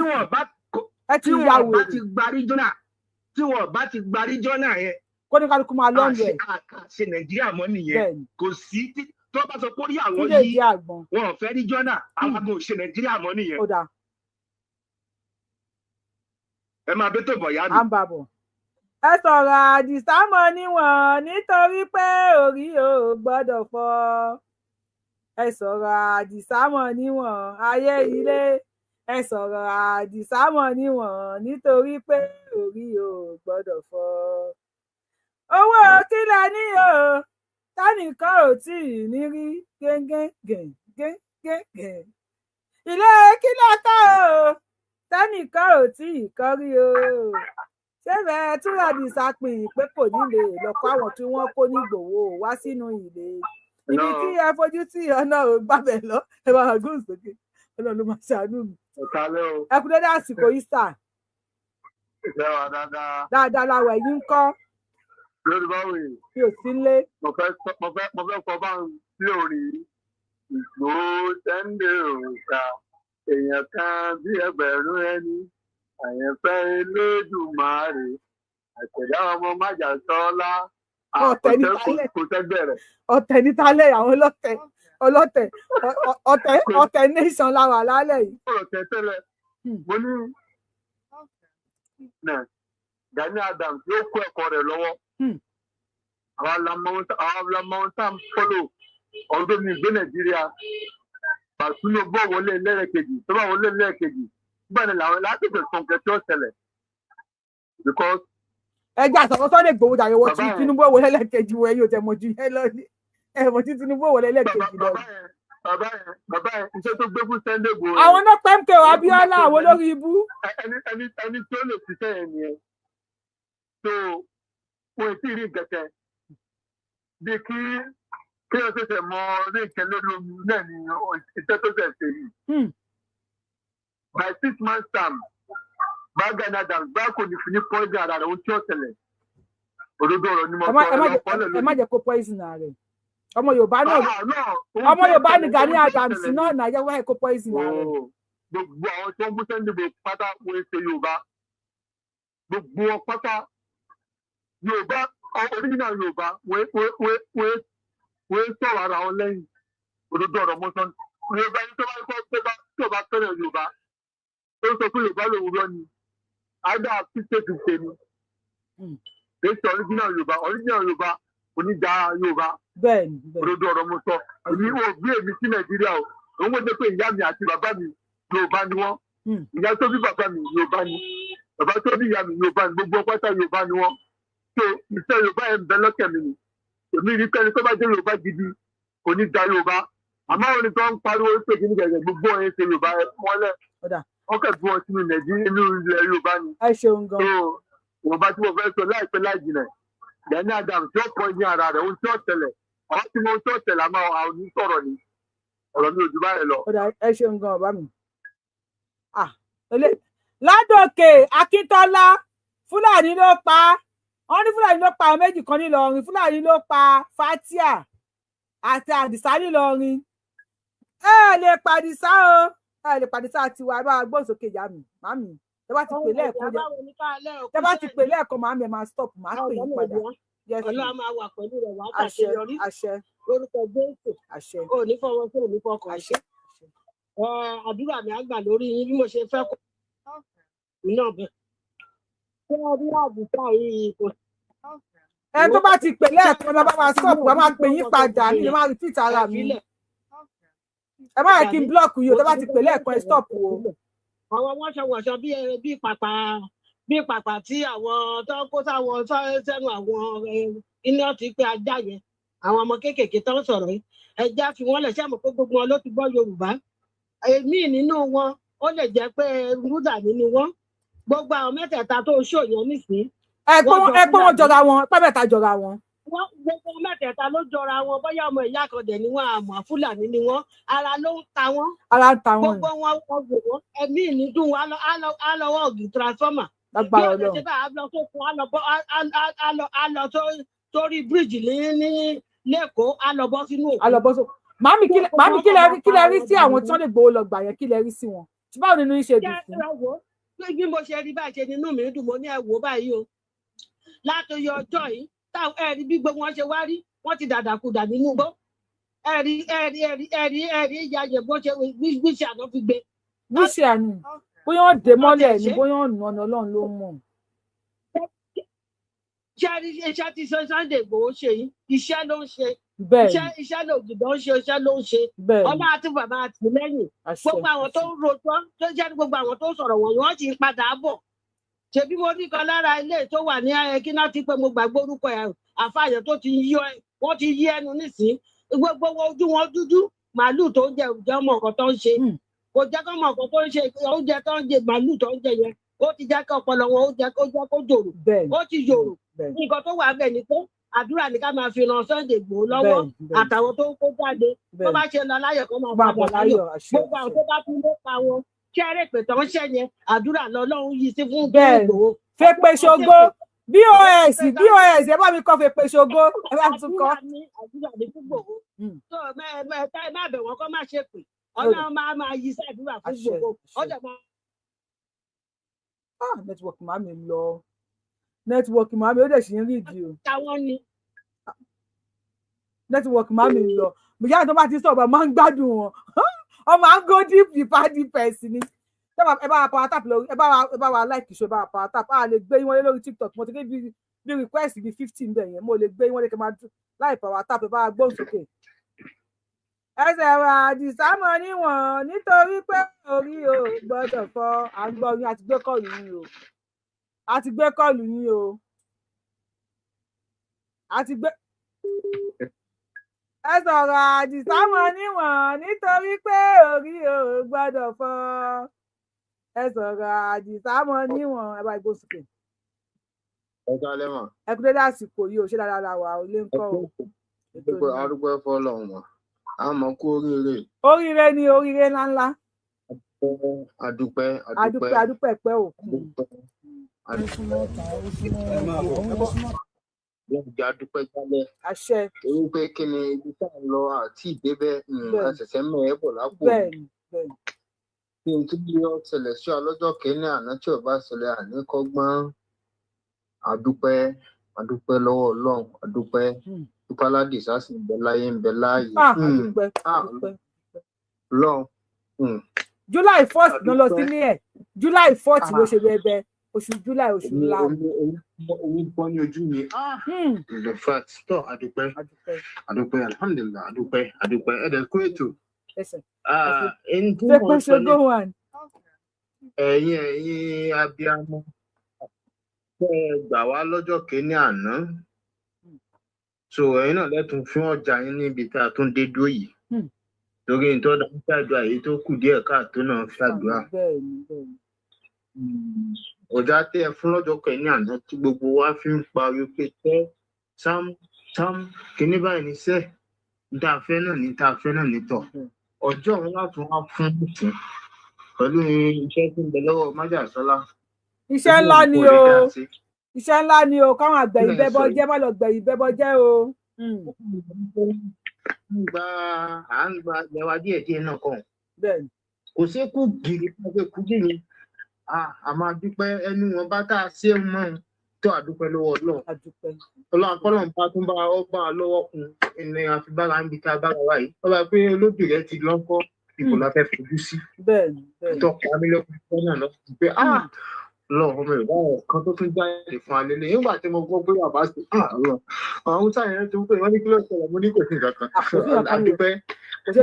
Tí wọ́n bá ti gba regional, tí wọ́n bá ti gba regional yẹn, kó ní kálukú máa lọ́ọ̀lù ẹ̀. Àṣe Nàìjíríà mọ́ nìyẹn. Kò sí tó bá sọ pé orí àwọn yìí wọn ò fẹ́ regional, àwọn kò ṣe Nàìjíríà mọ́ nìyẹn. Ẹ máa bẹ́ tó bọ̀ yá mi. À ń bà bọ̀. Ẹ sọ̀rọ̀ Àdìsá mọ́ níwọ̀n nítorí pé orí ò gbọ́dọ̀ fọ́. Ẹ sọ̀rọ̀ Àdìsá mọ́ níwọ̀n ayé ilé. Ẹ sọ̀rọ̀ Àdìsá mọ́ níwọ̀n nítorí pé orí ò gbọ́dọ̀ fọ́. Owó kílẹ̀ ní o, tánìkan ò tí ì ní rí gẹ́gẹ́gẹ́gẹ́gẹ́. Ilé kílẹ̀ kọ́ o, tánìkan ò tí ì kọ́ rí o. Ṣé bẹ́ẹ̀ tún Àdìsá pin pé kò ní lè lọ kó àwọn tí wọ́n kó ní Ìgbòho wá sínú ilé? Ibi tí ẹ fojú tí ọ̀nà ò gbàbẹ̀ lọ, ẹ bá wà gbóhùn sókè. Ọlọ́run ló máa ṣàánú mi. Ẹ kú dédé àsìkò yìí sà. Dáadáa làwọ̀, ẹ̀yin ń kọ́? Yorùbá wèé. Mi ò sí lé. Mo fẹ́ kọ bá ń sí orin Ìgbòho Sunday òǹkà èèyàn kan bí ẹgbẹ̀rún ẹni àyànfẹ́ Elédùmarè àtẹ̀dá ọmọ májàsọ́lá. Ọ̀tẹ̀ ní talẹ̀, ọ̀tẹ̀ ní talẹ̀, àwọn ọlọ́tẹ̀ ọlọ́tẹ̀ ọ̀tẹ̀ ọ̀tẹ̀ nation la wà lálẹ́ yìí. Ọ̀tẹ̀ tẹ́lẹ̀ mo ní Gani Adams yóò kó ẹ̀kọ́ rẹ̀ lọ́wọ́. Àwọn lamọ́ntàn fọ́lọ̀ ọdún mi gbé Nàìjíríà Bàtúnú bọ̀ wọlé lẹ́ẹ̀kejì tó bá wọlé lẹ́ẹ̀kejì nígbà ní làwọn látẹ̀tẹ̀ sọ nǹkan tí ó ṣẹlẹ̀. Ẹ jẹ́ àsọ̀rọ̀ Sunday Igboho dàrí wọ́n tí Tinubu wọlé lẹ́ẹ̀kejì wọ ẹ̀yìn òtẹ̀ mọ̀jú yẹn lọ ní ẹ̀ mọ̀ tí Tinubu wọlé lẹ́ẹ̀kejì lọ. Bàbá yẹn iṣẹ́ tó gbé fún Sunday Igboho. Àwọn náà pẹ́ńkẹ́ Abíọ́lá àwọn olórí ibú. Ẹni tó lè ṣiṣẹ́ yẹn nìyẹn. So wọn ti rí gẹ̀gẹ̀ bí kí o ṣẹ̀ṣẹ̀ mọ orí nǹkan lórí omi náà ni iṣẹ́ tó ṣẹ̀ ṣe yìí. By 6 months time, bá Gani Adams bá kò ní fi ní poison ara rẹ̀, ohun tí ó ṣẹlẹ̀ òdodo ọ̀rọ̀ ni mo sọ. Ẹ má jẹ́ kó poison ara rẹ̀. Ọmọ Yorùbá náà, ọmọ Yorùbá ni Gani Adams náà, nàìjíríà wáyé kó poison ara rẹ̀. Gbogbo àwọn tó ń bú Sunday Igboho pátá wọ́n ṣe Yorùbá, gbogbo wọn pátá Yorùbá original Yorùbá wọ́n sọ̀rọ̀ ara wọn lẹ́yìn. Òdodo ọ̀rọ̀ mọ́sán Yorùbá ní tó bá kọ́ tó bá tó bá fẹ́ràn Yorùbá tó sọ pé Yorùbá lòun rọ ni either 50-50 ni. Èsì original Yorùbá, original Yorùbá oníjà Yorùbá. Òdodo ọ̀rọ̀ mo sọ. Èmi ò gbé èmi sí Nàìjíríà o, òun kò jẹ́ pé ìyá mi àti bàbá mi Yorùbá ni wọ́n. Ìyá tó bí bàbá mi Yorùbá ni, bàbá tó bí ìyá mi Yorùbá ni, gbogbo pátá Yorùbá ni wọ́n. So iṣẹ́ Yorùbá yẹn ń bẹ lọ́kẹ̀ mi ni. Èmi rí pẹ́ni tó bá jẹ́ Yorùbá gidi kò ní da Yorùbá, àmọ́ àwọn ẹni tó ń pariwo pé kí ní gẹ̀gẹ̀ gbogbo ẹ̀ ń ṣe Yorùbá mọ́lẹ̀, wọ́n kẹ̀ bí wọn sínú Nàìjíríà inú ilẹ̀ Yorùbá ni. Ẹ ṣeun gan. So Yorùbá tí mo fẹ́ sọ láìpẹ́ láì jìnà, Gani Adams tí ó pọ̀ ní ara rẹ̀, ohun tí ó tẹ̀lẹ̀ àwọn tí mo tó tẹ̀lẹ̀ àmọ́ àwọn ò ní sọ̀rọ̀ ni, ọ̀rọ̀ mi ò jù báyìí lọ. Ẹ ṣeun gan bàbá mi. Ládòkè Akíntọ́lá, Fúlàní ló pa wọ́n ní Fúlàní ló pa àwọn méjì kan nílọrin, Fúlàní ló pa Fatia àti Àdìsá nílọrin. Ẹ lè pàdísá o, ẹ lè pàdísá tiwa. Ẹ bá wa gbóhùn sókè ìyá mi, màmí. Tẹ bá ti pè lẹ́ẹ̀kan, tẹ bá ti pè lẹ́ẹ̀kan, màmí ẹ máa stop, màá pè yín padà. Ọlọ́run máa wà pẹ̀lú rẹ̀ wá ṣàṣeyọrí lórúkọ Jésù. Ò ní fọwọ́ sí, òní fọkàn. Àṣẹ. Àdúrà mi á gbà lórí yín bí mo ṣe fẹ́ kó náà bẹ̀. Ṣé ẹ rí Àdìsá yìí kò ẹ tó bá ti pè lẹ́ẹ̀kan, bá máa stop, wá máa pè yín padà, mi lè máa repeat ara mi. Ẹ má yẹ kí n block yìí o, tó bá ti pè lẹ́ẹ̀kan ẹ stop o. Àwọn wọ́ṣọwọ̀ṣọ bí pàpà tí àwọn tó kó sáwọn sẹ́nu àwọn iná ti pé ajá yẹn, àwọn ọmọ kéékèèké tó ń sọ̀rọ̀ yìí, ẹja fi wọ́n lẹ̀. Ṣé àmọ́ pé gbogbo wọn ló ti gbọ́ Yorùbá? Èmi nínú wọn ó lè jẹ́ pé Fúlàní ni wọ́n. Gbogbo àwọn mẹ́tẹ̀ẹ̀ta tó ṣòyàn nísìnyí. Ẹ pé wọ́n jọra wọn, pé mẹ́ta jọra wọn. Wọ́n gbogbo mẹ́tẹ̀ẹ̀ta ló jọra wọn, bóyá ọmọ ìyá kan dẹ̀ ni wọ́n, àmọ́ Fúlàní ni wọ́n, ara ló ń ta wọ́n. Ara ń ta wọ́n. Gbogbo wọn wọ́n wò wọ́n, ẹ̀mí ìnídùn wọn á lọ́wọ́ ògì transformer. Lágbára Ọlọ́run. Bí ó ṣe bá a lọ sókun, á lọ sórí bíríìjì ní Lẹ́kọ̀ọ́, á lọ bọ́ sínú òkun. Á lọ bọ́ sókun. Màámi, kí lẹ rí sí àwọn tí wọ́n lè gbowó lọ gbà yẹn, kí lẹ rí sí wọn? Báwo nínú yín ṣe dùn sí? Bí mo ṣe rí báyìí ṣe nínú mi dùn, mo ní ẹ wò báyìí o. Látòyọ ọjọ́ yìí, táwọn ẹ̀rí bí gbogbo wọn ṣe wá rí, wọ́n ti dàdàkudà nínú igbó. Ẹ̀rí ẹ̀rí ẹ̀rí ẹ̀rí ẹ̀rí ìyá yẹn bó ṣe wíṣẹ àná fi gbé. Wíṣẹ àná bóyá wọ́n dé mọ́lẹ̀ ni, bóyá wọ́n nù ọ̀nà Ọlọ́run ló mọ̀. Iṣẹ́ tí Sunday Igboho ṣe yìí, iṣẹ́ ló ń ṣe. Iṣẹ́ lògìdán ń ṣe, iṣẹ́ ló ń ṣe. Ọlá àti bàbá àti lẹ́yìn. Gbogbo àwọn tó ń rojọ́, tó jẹ́ gbogbo àwọn tó ń sọ̀rọ̀ wọ̀nyí, wọ́n ti ń padà bọ̀. Ṣebí mo rí kan lára ilé tó wà ní kí náà ti pé mo gbàgbé orúkọ ẹ̀, àfààyàn tó ti yí wọ́n ti yí ẹnu nísìn. Gbogbo ojú wọn dúdú, màálù tó ń jẹ òjò ọmọ nǹkan tó ń ṣe. Kò jẹ́ kó mọ nǹkan tó ń ṣe, oúnjẹ tó ń jẹ, màálù tó ń jẹ yẹn, ó ti jẹ́ kí ọpọlọ wọn ó jẹ́ kó jòrò. Ó ti yòrò. Nǹkan tó wà bẹ́ẹ̀ ni pé àdúrà ní ká máa fi ran Sunday Igboho lọ́wọ́ àtàwọn tó ń kó jáde. Tó bá ṣe lọ láyọ̀ kó máa padà láyọ̀. Gbogbo àwọn tó bá tún lépa wọn, kí ẹrẹ pè tó ń ṣe yẹn, àdúrà lọ́lọ́run yìí sí fún Igboho. Fèpè ṣògo bos bos, ẹ bá mi kọ fèpè ṣògo, ẹ bá tún kọ. Àdúrà ní fún Igboho. Tó ẹ má bẹ̀ wọ́n kọ́ má ṣe pè, Ọlọ́run máa máa yí sí àdúrà fún Igboho. Nẹ́tíwọ̀kì máa mi lọ, nẹ́tíwọ̀kì máa mi ó dẹ̀ ṣì ń rí ìdí o. Nẹ́tíwọ̀kì máa mi lọ, ìyá tó bá ti sọ̀rọ̀ máa ń gbádùn wọn, ọmọ à ń go deep deeper deep sí ni. Ẹ bá wa power tap lórí, ẹ bá wa like ṣe, ẹ bá wa power tap. A lè gbé yín wọlé lórí TikTok, mo ti gé bí request bí 15 bẹ̀ yẹn, mo lè gbé yín wọlé kí n máa dùn láì power tap. Ẹ bá wa gbóhùn sókè. Ẹsẹ̀ wa àdìsámọ̀ níwọ̀n nítorí pé orí o gbọ́dọ̀ fọ́. À ń gbọ́ yín, àti gbé kọ́ọ̀lù yín o, àti gbé kọ́ọ̀lù yín o, àti gbé. Ẹ sọ̀rọ̀ àdìsámọ̀ níwọ̀n nítorí pé orí o gbọ́dọ̀ fọ́. Ẹ sọ̀rọ̀ àdìsámọ̀ níwọ̀n. Ẹ bá igbó sókè. Ẹ kálẹ́ mọ̀. Ẹ kú dédé àsìkò yìí o, ṣé dáadáa la wà ó lé ń kọ́ o. Arúgbó ẹ̀fọ́ lọ́hùn mọ́, a mọ̀ kú oríire. Oríire ni, oríire ńláńlá. Adúpẹ́ adúpẹ́ adúpẹ́ pẹ́ òkun. Adúpẹ́ jálẹ̀. Àṣẹ. Torí pé kí ni ibi tá à ń lọ àti ìdébẹ̀, a ṣẹ̀ṣẹ̀ mọ̀ ẹ́ bọ̀ lápò. Bẹ́ẹ̀ni. Kí n tún bí ọ ṣẹlẹ̀ sí ọ lọ́jọ́ kìíní àná tí ò bá ṣẹlẹ̀ àníkọ́gbọ́n. Adúpẹ́ adúpẹ́ lọ́wọ́ Ọlọ́run, adúpẹ́. Dúpáládìsá sì ń bẹ láyé, ń bẹ láàyè. Ọlọ́run. July 1st ló lọ sílé ẹ̀, July 4th ló ṣe bẹ́ẹ̀, oṣù July, oṣù ńlá. Omi bọ́ ní ojú mi. The fact tó adúpẹ́ adúpẹ́ alhamdulilah adúpẹ́ adúpẹ́ ẹ̀dẹ̀ kú ètò. Ẹ̀yin ẹ̀yin abiyamọ tẹ́ ẹ gbà wá lọ́jọ́ kìíní àná, so ẹ̀yin náà lẹ́tùn fún ọjà yín níbi tá a tún dé dúró yìí, torí nítorí ọ̀dà ń ṣàdúrà èyí tó kù díẹ̀ káàtó náà ṣàdúrà. Ọjà tẹ́ ẹ fún lọ́jọ́ kìíní àná tí gbogbo wa fi ń pariwo pé tẹ́ sam sam kìíní báyìí ní sẹ́ẹ̀ ní tá a fẹ́ náà ní tá a fẹ́ náà ní tọ̀ ọjọ́ òun láti wá fún fún pẹ̀lú iṣẹ́ tí ń bẹ lọ́wọ́ májàsọ́lá. Iṣẹ́ ńlá ni o, iṣẹ́ ńlá ni o, káwọn àgbẹ̀yìn bẹ́bọ jẹ́ má lọ gbẹ̀yìn bẹ́bọ jẹ́ o. À ń gba ìyàwó díẹ̀ díẹ̀ náà kàn. Kò sí kú gírí pé kú gírí, a máa dúpẹ́ ẹnu wọn bá tá a ṣe mọ́ ọ́n tó àdúpẹ́ lọ́wọ́ Ọlọ́run. Ọlọ́run akọ́lọ́run bá tún bá ọ bá a lọ́wọ́ kun ẹni àfibára ń bi tá a bára wa yìí. Ọba pé olóbìrẹ́ ti lọ́kọ́ ipò la fẹ́ fojú sí. Tọ́ka mílíọ̀nù náà lọ́kùnrin pé lọ ọmọ Yorùbá kan tó tún jáde fún alẹ́ lẹ́yìn nígbà tí mo gbọ́ pé bàbá ṣe àwọn Haúsá yẹn tó ń pè wọ́n ní kí ló ṣẹlẹ̀, mo ní kò sí nǹkan kan. Adúpẹ́. Kò ṣe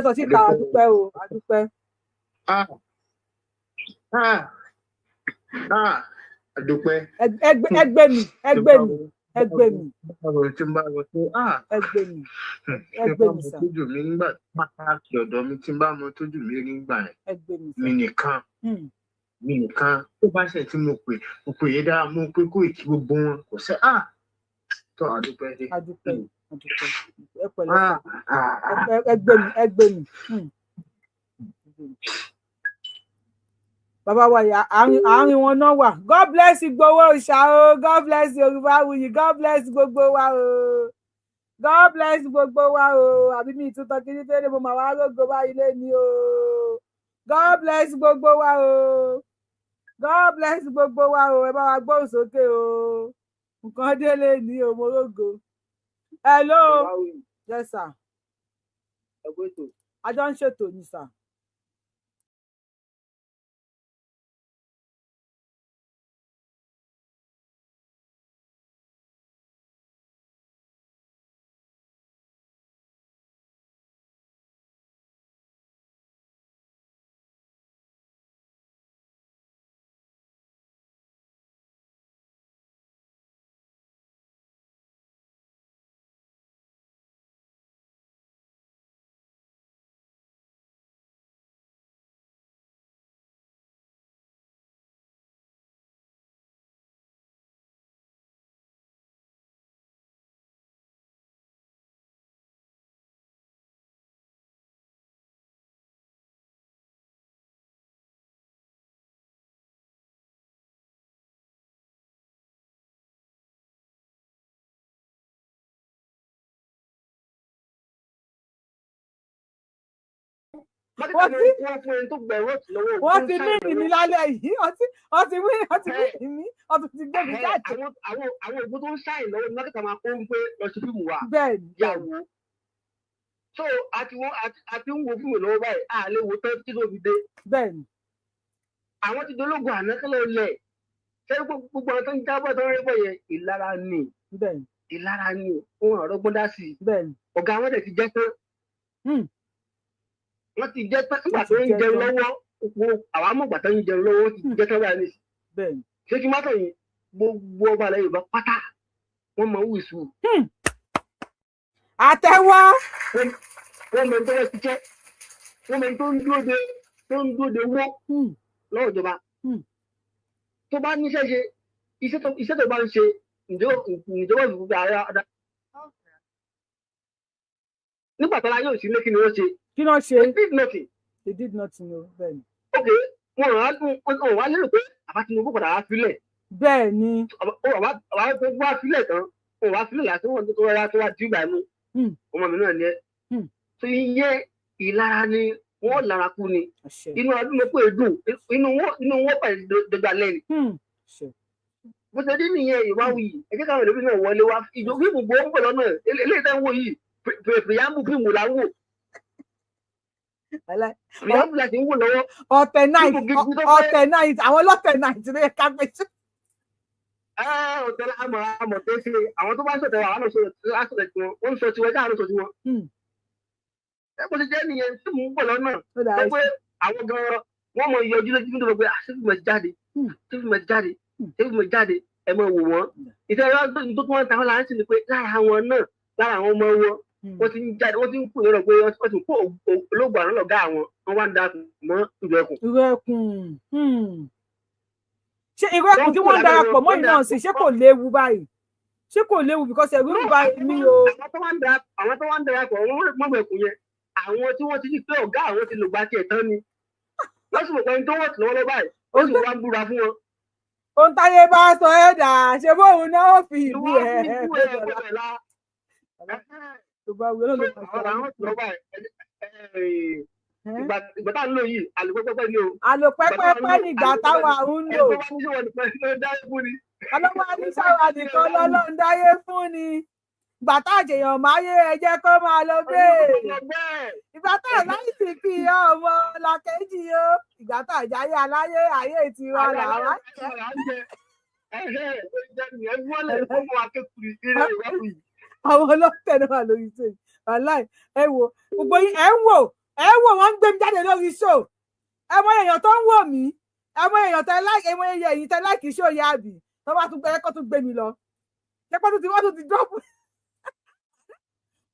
sọ síta, adúpẹ́ o, adúpẹ́. Adúpẹ́. Ẹgbẹ́ mi ẹgbẹ́ mi Ẹ gbé mi. Tí n bá rò pé ẹ gbé mi, ẹ tí n gbé bá mi mọ sà. tójú mi nígbà pàtàkì ọ̀dọ̀ mi, tí n bá mọ tójú mi rí nígbà yẹn, Ẹ gbé mi sà. mi nìkan, mi nìkan tó bá ṣe tí mo pè, mo pè é dáa, mo pé kó ìkí gbogbo wọn kò sẹ́ tó àdúpẹ́ dé. Adúpẹ́, adúpẹ́. Ẹ pẹ̀lẹ́ sà. Ẹ gbé mi, ẹ gbé mi. Bàbá wa yà, àárín wọn náà wà. God bless Igboho Òòṣà o, God bless Yorùbáwùyí, God bless gbogbo wa o, God bless gbogbo wa o. Àbí mi ìtúntàn kí ní fẹ́rẹ̀ mo mà wá rógo báyìí lé ní o. God bless gbogbo wa o, God bless gbogbo wa o. Ẹ bá wa gbóhùn sókè o, nǹkan délé ní o, mo rógo. Hello, yes sir. A jọ ń ṣètò ní sir. Wọ́n ti mí mi lálẹ́ yìí, wọ́n ti wí, wọ́n ti mí mi, wọ́n ti gbé mi jáde. Àwọn ògbó tó ń ṣàìn lọ́wọ́ ní mákẹ́tà máa kó ń pé lọ sí fíìmù wa. Bẹ́ẹ̀ni. Yàwó. So àti wo àti ń wo fíìmù lọ́wọ́ báyìí, a lè wo tán tí tó fi dé. Bẹ́ẹ̀ni. Àwọn ti dológun àná kọ́lọ́ lẹ̀. Ṣé gbogbo àwọn tó ń jábọ̀ tó ń rí bọ̀ yẹn, ìlara ni. Bẹ́ẹ̀ni. Ìlara ni, òun ọ̀rọ̀ gbọ́dá sí i. Bẹ́ẹ̀ni. Ọ̀gá wọn dẹ̀ ti jẹ́ tán. Wọ́n ti jẹ́ tán nígbà tó ń jẹun lọ́wọ́, àwa mọ̀gbà tó ń jẹun lọ́wọ́, wọ́n ti jẹ́ tán báyìí nísìnyí. Ṣé kí n má tàn yín, gbogbo ọba ilẹ̀ Yorùbá pátá wọ́n mọ wíṣù. Àtẹwọ́. Wọ́n mọ tó wọ́n ti jẹ́, wọ́n mọ tó ń dúró de, tó ń dúró de wó lọ́wọ́ ìjọba. Tó bá níṣẹ́ ṣe, iṣẹ́ tó bá ń ṣe, ìjọba ìfúnpá ara. Nígbà tó la yóò sí lé, kí ni wọ́n ṣe? Kí ló ṣe? They did nothing. They did nothing o, bẹ́ẹ̀ni. Ok, wọn wá lérò pé àbá Tinubu padà wá sílẹ̀. Bẹ́ẹ̀ni. Àbá tó wá sílẹ̀ tán, wọn wá sílẹ̀ lásán, wọn tó wá tó wá dì gbà mú. Ọmọ mi náà ni ẹ. So ìyẹn ìlara ni, wọ́n lára kú ni. Inú ọdún mọ̀ pé dùn, inú wọn pàdé dọgbà lẹ́nu. Bó ṣe dín nìyẹn Yorùbáwùyí, ẹ jẹ́ káwọn ìlú náà wọlé wá. Ìjọ fíìmù gbọ́ ń bọ̀ lọ́nà, eléyìí tá ń wò yìí, pìrìyàmù fíìmù là ń wò. Ọ̀tẹ̀ náà, ọ̀tẹ̀ náà, àwọn ọlọ́tẹ̀ náà ti lè ká pé sí. Ọ̀tẹ̀ àmọ̀ àmọ̀ tó ṣe àwọn tó bá ń sọ̀tẹ̀ àwọn sọ̀tẹ̀ tiwọn, wọ́n ń sọ tiwọn, káàánú sọ tiwọn. Ẹ bó ṣe jẹ́ nìyẹn tí mò ń bọ̀ lọ́nà, ẹ pé àwọn gan-an wọ́n mọ iye ojú lójú nítorí pé ṣé fíìmù ẹ̀ ti jáde, ṣé fíìmù ẹ̀ ti jáde, ṣé fíìmù ẹ̀ ti jáde, ẹ mọ̀ wò wọ́n. Ìṣẹ́ tó tún wọ́n ta wọ́n lára sí ni pé lára wọn náà, lára àwọn ọmọ wọn, wọ́n ti ń jáde, wọ́n ti ń kú lọ́rọ̀ pé wọ́n ti kó olóògùn àrùn lọ́gá àwọn, wọ́n wá ń darapọ̀ mọ́ ìlú ẹkùn. Ìlú ẹkùn. Ṣé ìlú ẹkùn tí wọ́n ń darapọ̀ mọ́ ìnáà sí, ṣé kò léwu báyìí? Ṣé kò léwu because ẹ̀rù ń bà mí o. Àwọn tó wá ń darapọ̀ mọ́ ìlú ẹkùn yẹn, àwọn tí wọ́n ti ní pé ọ̀gá àwọn ti lògbà tiẹ̀ tán ni. Wọ́n sì mọ̀ pé ẹni tó wọ̀ lọ́wọ́ lọ́wọ́ báyìí, ó sì wá ń búra fún wọn. Ohun táyé bá sọ ẹ̀ dà, ṣe bóun náà ó fi ìlú ẹ̀ ìgbà tá à ń lò yìí, àlòpẹ́pẹ́pẹ́ ni o. Àlòpẹ́pẹ́pẹ́ nígbà táwa ń lò. Ọlọ́wọ́ aníṣàwà nìkan lọ́lọ́run dáyé fún ni. Ìgbà tá àjèyàn máyé, ẹ jẹ́ kó máa lọ bẹ́ẹ̀. Ìgbà tá láìsí fi ọmọ làkejì o. Ìgbà tá àjáyé aláyé ayé tiwa làwa jẹ. Àwọn ọlọ́tẹ̀ náà wà lórí show wàláì. Ẹ wo gbogbo yín, ẹ ń wò, ẹ ń wò, wọ́n ń gbé mi jáde lórí show. Ẹ mọ èèyàn tó ń wò mí, ẹ mọ èèyàn tẹ láì, ẹ mọ èèyàn yìí tẹ láìkì show yá àbí tó bá tún gbé, kó tún gbé mi lọ. Ṣẹ́pẹ́ tó ti wọ́n tó ti drop.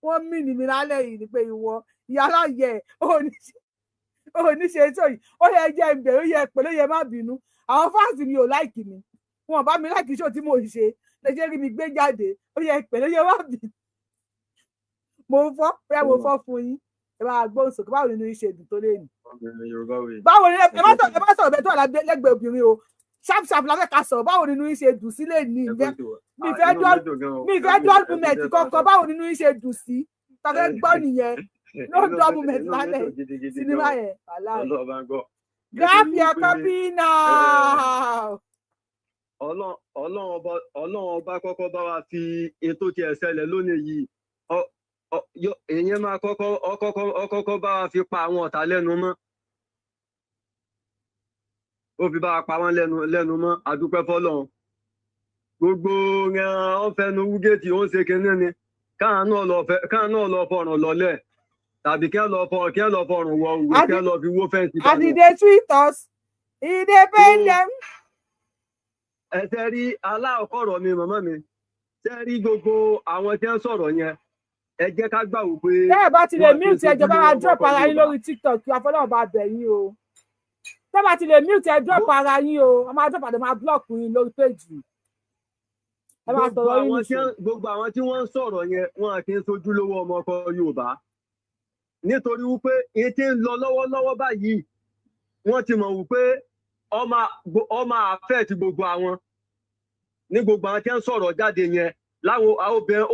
Wọ́n mí ní mi lálẹ́ yìí ni pé ìwọ ìyá aláyẹ ò ní ṣe ètò yìí. Ó yẹ jẹ́ ìbẹ̀rù, ó yẹ pẹ̀lú, ó yẹ má bínú. Àwọn fans mi ò like mi, wọn bá mi like show tí mò ń ṣe, lè ṣe rí mi gbé jáde. Ó yẹ pẹ̀lú, ó yẹ má bínú. Mo fọ́ bóyá mo fọ́ fún yín. Ẹ bá gbóhùn sókè. Báwo nínú yín ṣe dùn tó lé ní? Báwo ni? Ẹ má sọ̀rọ̀ bẹ́ẹ̀ tó wà lẹ́gbẹ̀ẹ́ obìnrin o. Sharp sharp la fẹ́ ká sọ̀rọ̀. Báwo nínú yín ṣe dùn sí lè ní? Mi fẹ́ dull moment kankan. Báwo nínú yín ṣe dùn sí? Ta fẹ́ gbọ́ nìyẹn. No dull moment lálẹ́ sinimá yẹn. Grab your copy now. Ọlọ́run ọba kọ́kọ́ bá wa fi ètò tiẹ̀ ṣẹlẹ̀ lónìí yìí. Èyàn máa kọ́kọ́ bá wa fi pa àwọn ọ̀tá lẹ́nu mọ́. Ó fi bá wa pa wọ́n lẹ́nu mọ́. Àdúpẹ́ fọ́lọ́run. Gbogbo ó fẹnu wúgẹ́tì, ó ń ṣe kinní ni. Káà náà lọ fọrùn lọ́lẹ̀, tàbí kẹ́ lọ fọrùn wọ òwe, kẹ́ lọ fi wó fẹ́ǹsì. As e dey sweet us, e dey pain dem. Ẹ ṣe rí aláàkọ̀rọ̀ mi, màmá mi. Ṣe rí gbogbo àwọn tí ń sọ̀rọ̀ yẹn, ẹ jẹ́ ká gbà wò pé. Tẹ́ ẹ bá ti lè mute, ẹ jọ̀ọ́ bá wa drop ara yín lórí TikTok. Àfọlọ́run bá bẹ̀ yín o. Tẹ́ ẹ bá ti lè mute, ẹ drop ara yín o. A máa drop àti máa block yín lórí page. Ẹ máa sọ̀rọ̀ yín nìṣó. Gbogbo àwọn tí wọ́n ń sọ̀rọ̀ yẹn, wọn kì í sojúlówó ọmọ ọkọ Yorùbá. Nítorí wípé èyí tí ń lọ lọ́wọ́lọ́wọ́ báyìí, wọ́n ti mọ̀ wípé ọmọ àfẹ́ ti gbogbo àwọn ní gbogbo àwọn tí ń sọ̀rọ̀ jáde yẹn, láwọn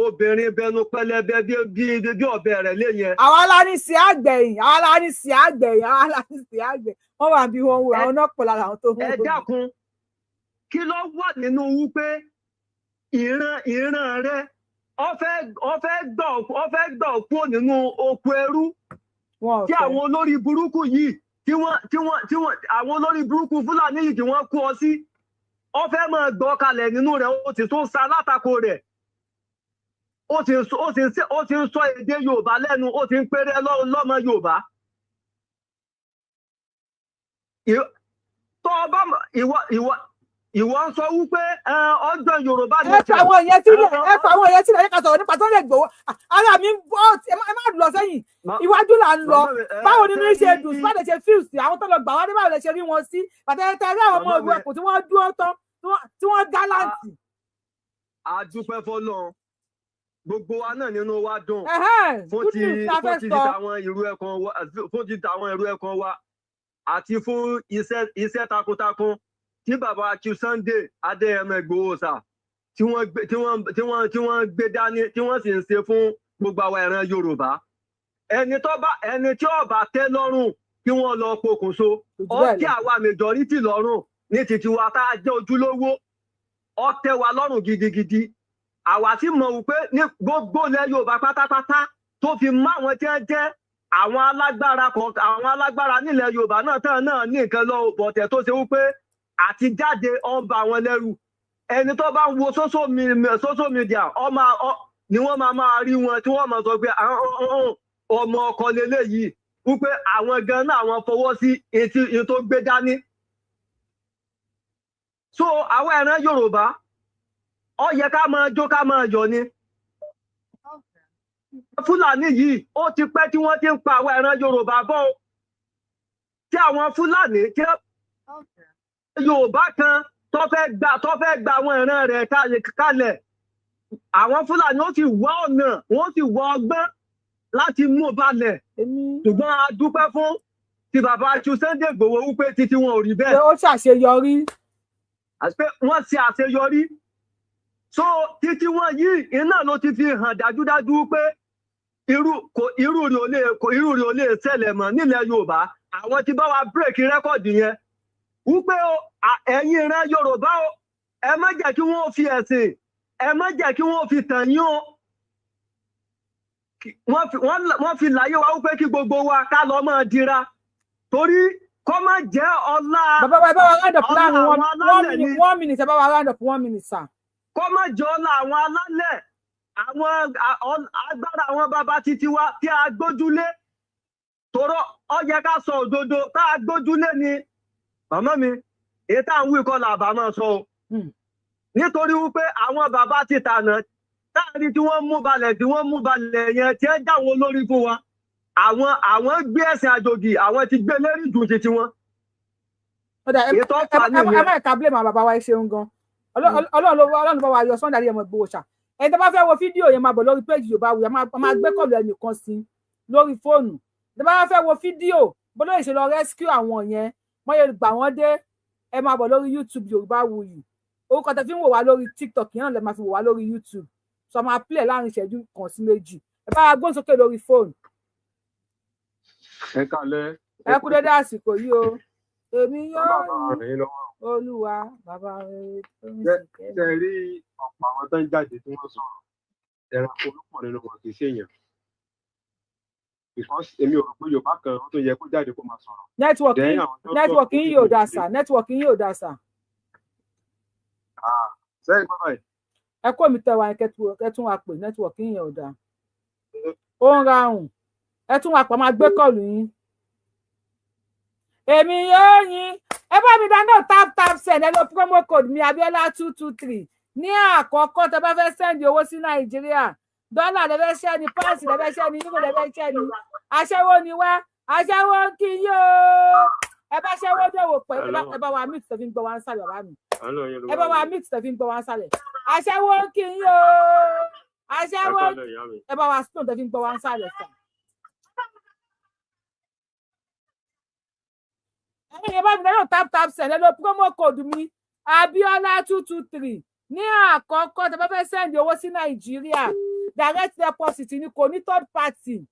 obìnrin bẹnu pẹlẹbẹ bí ọ̀bẹ rẹ̀ lé yẹn. Àwọn aláníṣe àgbẹ̀yìn, àwọn aláníṣe àgbẹ̀yìn, àwọn aláníṣe àgbẹ̀yìn, wọ́n wà bí wọ́n wò, àwọn náà pọ̀ lára àwọn tó ń wò. Ẹ dákun, kí ló wà nínú wípé ìran rẹ ó fẹ́ gbà kúrò nínú oko ẹrú tí àwọn olórí burúkú yìí tí wọ́n àwọn olórí burúkú Fúlàní yìí tí wọ́n kó ọ sí, ó fẹ́ máa gbọ́ kalẹ̀ nínú rẹ̀, ó sì tún sa látakò rẹ̀, ó ti ń sọ èdè Yorùbá lẹ́nu, ó ti ń péré lọ́mọ Yorùbá. Tó o bá ìwọ ń sọ wípé ọjọ́ Yorùbá. Ẹ fà àwọn èèyàn sílẹ̀, ẹ fà àwọn èèyàn sílẹ̀, ẹ ká sọ̀rọ̀ nípa Sunday Igboho. Ara mi ń bọ́, ẹ má lọ sẹ́yìn, iwájú là ń lọ. Báwo ni ní ṣe dùn, báwo lè ṣe fíìl sí àwọn tó lọ gbà wá ní, báwo lè ṣe rí wọn sí pàtẹ́tẹ́ rí àwọn ọmọ ìlú ẹ̀kọ́ tí wọ́n dúró tán, tí wọ́n gáláǹtì. A dúpẹ́ fọ́lọ́run, gbogbo wa náà nínú wa dùn fún ti àwọn ìrú ẹ̀kan wa àti fún iṣẹ́ takuntakun tí bàbá Chief Sunday Adéyẹmọ Ìgbòho sà tí wọ́n gbé dání, tí wọ́n sì ń ṣe fún gbogbo àwa ìran Yorùbá. Ẹni tí ó bá tẹ́ lọ́rùn kí wọ́n lọ pokùnso, ó tẹ́ àwa majority lọ́rùn ní títí wa tá a jẹ́ ojúlówó, ó tẹ́ wa lọ́rùn gidigidi. Àwa sì mọ̀ wípé ní gbogbo ilẹ̀ Yorùbá pátápátá tó fi mọ́ àwọn tí wọ́n jẹ́ àwọn alágbára kọ̀ọ̀kan, àwọn alágbára nílẹ̀ Yorùbá náà tán náà ní nǹkan lọ bọ̀tẹ̀ tó ṣe wípé àti jáde ó ń ba wọn lẹ́rù. Ẹni tó bá ń wo social media ni wọ́n máa rí wọn tí wọ́n máa sọ pé ọmọ ọkọ leléyìí, wípé àwọn gan náà àwọn fọwọ́ sí etí tó gbé dání. So àwọn ẹran Yorùbá ó yẹ ká máa jó ká máa yọ̀ ni. Fúlàní yìí ó ti pẹ́ tí wọ́n ti ń pa àwọn ẹran Yorùbá bọ́, tí àwọn Fúlàní tí Yorùbá kan tó fẹ́ gba àwọn ìran rẹ̀ kalẹ̀, àwọn Fúlàní ó sì wá ọ̀nà, wọ́n sì wá ọgbọ́n láti mú balẹ̀. Ṣùgbọ́n a dúpẹ́ fún ti bàbá Chief Sunday Igboho wípé títí wọn ò rí bẹ́ẹ̀. Ó ṣàṣeyọrí. Àti pé wọ́n ṣe àṣeyọrí. So títí wọn yìí iná ló ti fi hàn dájúdájú pé irú rẹ̀ ò lè ṣẹlẹ̀ mọ́ nílẹ̀ Yorùbá. Àwọn tí bá wa bírèkì rẹ́kọ̀dì yẹn wípé ẹ̀yin ìran Yorùbá o, ẹ má jẹ́ kí wọ́n fi ẹ̀sìn, ẹ má jẹ́ kí wọ́n fi tàn yín o. Wọ́n fi láyé wa wípé kí gbogbo wa ká lọ máa dira, torí kó má jẹ́ ọlá. Bàbá wa, ẹ bá wa round up láàrin 1 minute, ẹ bá wa round up 1 minute sir. Kó má jẹ́ ọlá àwọn alálẹ̀, àwọn agbára àwọn bàbá títí wa tí a gbójúlé, torọ ó yẹ ká sọ òdodo tá a gbójúlé ni. Màmá mi, èyí tá à ń wí kọ́ là bá máa sọ o. Nítorí wípé àwọn bàbá ti tànà táàrí tí wọ́n mú balẹ̀ tí wọ́n mú balẹ̀ yẹn tí ẹ jáwọn olórí fún wa, àwọn gbé ẹ̀sìn àjòjì, àwọn ti gbé lérí ju ti tiwọn. Ẹ má ẹ̀ka blame àwọn bàbá wa, ẹ ṣeun gan. Ọlọ́run bá wa yọ Sunday Adéyẹmọ Ìgbòho ṣá. Ẹni tó bá fẹ́ wo fídíò yẹn máa bọ̀ lórí péjì Yorùbáwùyí, a máa gbé kọ̀lù ẹnìkan sí lórí fóònù. Tó bá fẹ́ wo fídíò bó lóye ṣe lọ rescue àwọn yẹn, wọ́n yẹ gbà wọ́n dé, ẹ máa bọ̀ lórí YouTube Yorùbáwùyí. Orúkọ tẹ fi ń wò wá lórí TikTok yẹn náà lè máa fi wò wá lórí YouTube. So a máa play láàrin ìṣẹ́jú 1 sí 2. Ẹ bá wa gbóhùn sókè lórí fóònù. Ẹ kálẹ́. Ẹ kú dédé àsìkò yìí o. Èmi yóò rí Olúwa bàbá rẹ tó ń ṣe. Ṣe rí ọ̀pọ̀ àwọn tó ń jáde tí wọ́n sọ̀rọ̀, ẹranko ló pọ̀ nínú wọn, kì í ṣèyàn. Because èmi ò rò pé Yorùbá kan tó yẹ kó jáde kó máa sọ̀rọ̀. Nẹ́tíwọ̀kì yín yóò dà sà, nẹ́tíwọ̀kì yín yóò dà sà. Sẹ́yìn bàbá yìí. Ẹ kó mi tẹwa kẹtún wa pè, nẹ́tíwọ̀kì yín yóò dà. Ó ń rarùn, ẹ tún wa pọ̀, máa gbé kọ́ọ̀lù yín. Èmi yóò yín. Ẹ bá mi dáná tap tap send, ẹ lo promo code mi Abiola 223 ní àkọ́kọ́ tẹ bá fẹ́ send owó sí Nàìjíríà. Dọ́là lẹ fẹ́ ṣẹ́ ni, páàsì lẹ fẹ́ ṣẹ́ ni, yúrò lẹ fẹ́ ṣẹ́ ni. Aṣẹ́wó ni wá, aṣẹ́wó ń kí yó. Ẹ bá ṣẹ́wó dòwò pẹ̀, ẹ bá wa mít tẹ̀fí ń gbọ́ wá ń sàlẹ̀ bàbá mi. Ẹ bá wa mít tẹ̀fí ń gbọ́ wá ń sàlẹ̀. Aṣẹ́wó ń kí yó. Aṣẹ́wó ẹ bá wa stone tẹ̀fí ń gbọ́ wá ń sàlẹ̀ sà. Ẹ̀yin bá mi dáná tap tap send, ẹ lo promo code mi Abiola 223 ní àkọ́kọ́ tẹ bá fẹ́ send owó sí Nàìjíríà. Direct deposit ni, kò ní third party.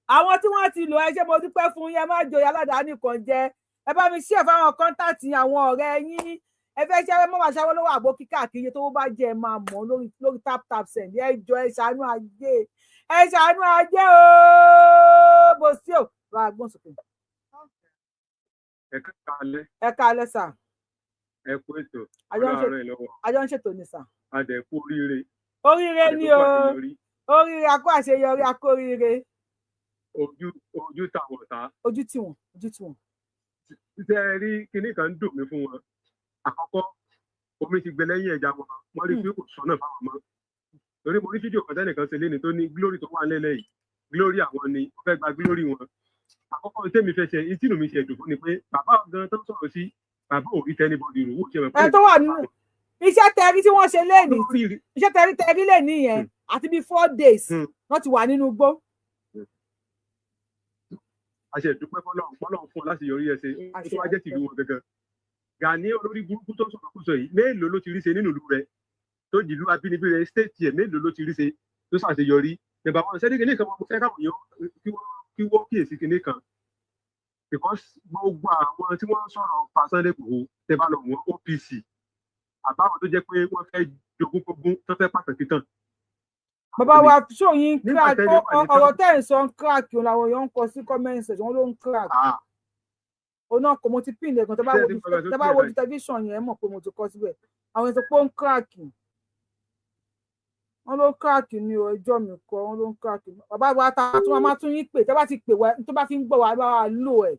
Àwọn tí wọ́n ti lò, ẹ ṣé mo dúpẹ́ fún yín, ẹ má joyè aládàáni kan jẹ. Ẹ bá mi share fáwọn kọ́ńtàtì àwọn ọ̀rẹ́ yín. Ẹ fẹ́ ṣe mọ́ máa ṣáwọ́ lọ́wọ́ àgbo kíkàkiri tó bá jẹ́ ẹ máa mọ̀ lórí tap tap send. Ẹ jọ ẹ ṣàánú ajé, ẹ ṣàánú ajé ooo. Bó sí ò bá a gbọ́n sókè. Ẹ káalẹ́. Ẹ káalẹ́ sà. Ẹ kú ètò. Ọlọ́run ràn lọ́wọ́. Àjọ ń ṣètò ni sà. A dẹ̀ kú oríire. Oríire ni o, oríire, a kú àṣeyọrí, a kú oríire. Ojú tàwọn ta. Ojú tì wọ́n, ojú tì wọ́n. Ṣé ẹ rí kinní kan ń dùn mí fún wọn? Àkọ́kọ́, omi ti gbẹ lẹ́yìn ẹja wọn, wọ́n rí pé kò sọ́nà fáwọn mọ́. Torí mo rí fídíò kan tẹ́nìkan ṣe léni tó ní glory tó wà nílẹ̀ yìí, glory àwọn ni, ó fẹ́ gba glory wọn. Àkọ́kọ́ tẹ́mi fẹ́ ṣe, ìtìnú mi ṣe dùn fún ni pé bàbá gan tó ń sọ̀rọ̀ sí, bàbá ò rí tẹ́nibọ́dì rò ó ṣe mọ̀ pé. Ẹ tó wà nínú iṣẹ́ tẹrí tí wọ́n ṣe léni, iṣẹ́ tẹrí léni yẹn àti bíi 4 days wọ́n ti wà nínú igbó. A ṣe ìdúpẹ́ fọlọ́run fún ọ láti yọrí ẹ ṣe, ó tó wá jẹ́ tìlú wọn gangan. Gani olórí burúkú tó sọ̀rọ̀ kúsọ yìí, mélòó ló ti rí ṣe nínú ìlú rẹ̀ tó jìlú abínibí rẹ̀ stéètì ẹ̀, mélòó ló ti rí ṣe tó ṣàṣeyọrí. Nígbà wọn ṣẹ́ni kìnìún kan mo fẹ́ káwọn èèyàn kí wọ́n kíyèsí kìnìún kan, because gbogbo àwọn tí wọ́n sọ̀rọ̀ pa Sunday Igboho tẹ́ bá lọ wọ́n OPC àbáwọn tó jẹ́ pé wọ́n fẹ́ jogún kógún tó fẹ́ pàtàkì tán. Bàbá wa ṣòyìn crack, ọ̀rọ̀ tẹ́ ẹ̀ sọ ń crack òun làwọn èèyàn ń kọ sí comment section, wọn ló ń crack. Òun náà kò, mo ti pin ẹ̀gàn tẹ́ bá wo tẹlifíṣàn yẹn mọ̀ pé mo ti kọ síbẹ̀. Àwọn èèyàn sọ pé ó ń crack, wọn ló ń crack ni o, ẹjọ́ mi kọ, wọn ló ń crack. Bàbá wa ta tún máa tún yín pè, tẹ́ bá ti pè wá tó bá fi ń gbọ́ wa, bá wa lò ẹ̀,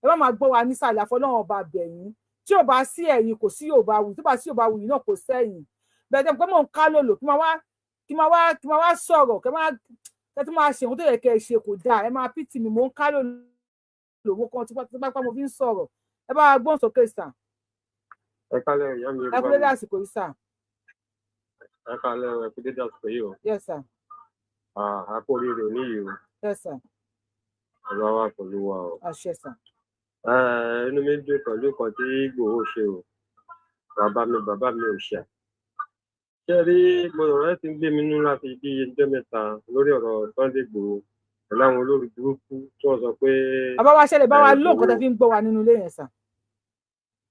ẹ má máa gbọ́ wa nísàlẹ̀ àfọlọ́wọn ọba bẹ̀yìn. Tí ò bá sí ẹ̀yin kò sí Yorùbáwùyí, tó bá sí Yorùbáwùyí náà kò sẹ́yìn. Bẹ́ẹ̀ tẹ́ pé mò ń ká lòlò kí máa wá sọ̀rọ̀, kẹ́ máa kẹ́ tó máa ṣe ohun tó yẹ kẹ́ ẹ ṣe kò dáa, ẹ máa pìtì mi, mò ń ká lòlò, mo kàn tipátipá mo fi ń sọ̀rọ̀. Ẹ bá wa gbóhùn sókè sà. Ẹ kálẹ́ ìyá mi. Ẹ kú dédé àsìkò yìí sà. Ẹ kálẹ́, ẹ kú dédé àsìkò yìí o. Yes sir. A kú oríire òní yìí o. Yes sir. Ọlọ́run wà pẹ̀lú wa o. Àṣẹ sà. Inú mi dùn pẹ̀lú nǹkan tí Ìgbòho ṣe o. Bàbá mi ò ṣà. Ṣé rí mo rẹ̀ ti ń gbé mi nú láti bí ẹjọ́ mẹ́ta lórí ọ̀rọ̀ Sunday Igboho pẹ̀lú àwọn olórí burúkú tí wọ́n sọ pé. Bàbá wa ṣẹlẹ̀ bá wa lò nǹkan tẹ́ fi ń gbọ́ wa nínú ilé yẹn sà.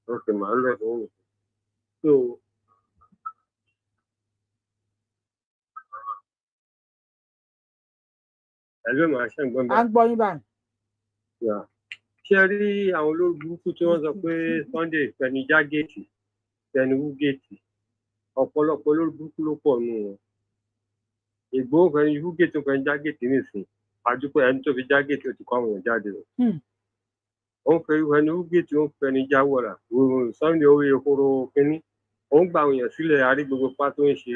Ok, màá lọ fún mi. So ẹ̀lú màá ṣe ń gbọ́n báyìí. À ń gbọ́ yín báyìí. Ṣé rí àwọn olórí burúkú tí wọ́n sọ pé Sunday fẹnu já géètì fẹnu wú géètì, ọ̀pọ̀lọpọ̀ olórí burúkú ló pọ̀ nù wọn. Ìgbòho fẹnu wú géètì fẹnu já géètì nìsín, àdúpẹ́ ẹni tó fi já géètì ó ti kọ́ àwọn èèyàn jáde o. Ó ń fẹnu wú géètì ó ń fẹnu já wọ̀rà Sunday orí ehoro kínní. Ó ń gba àwọn èèyàn sílẹ̀, àrí gbogbo pa tó ń ṣe.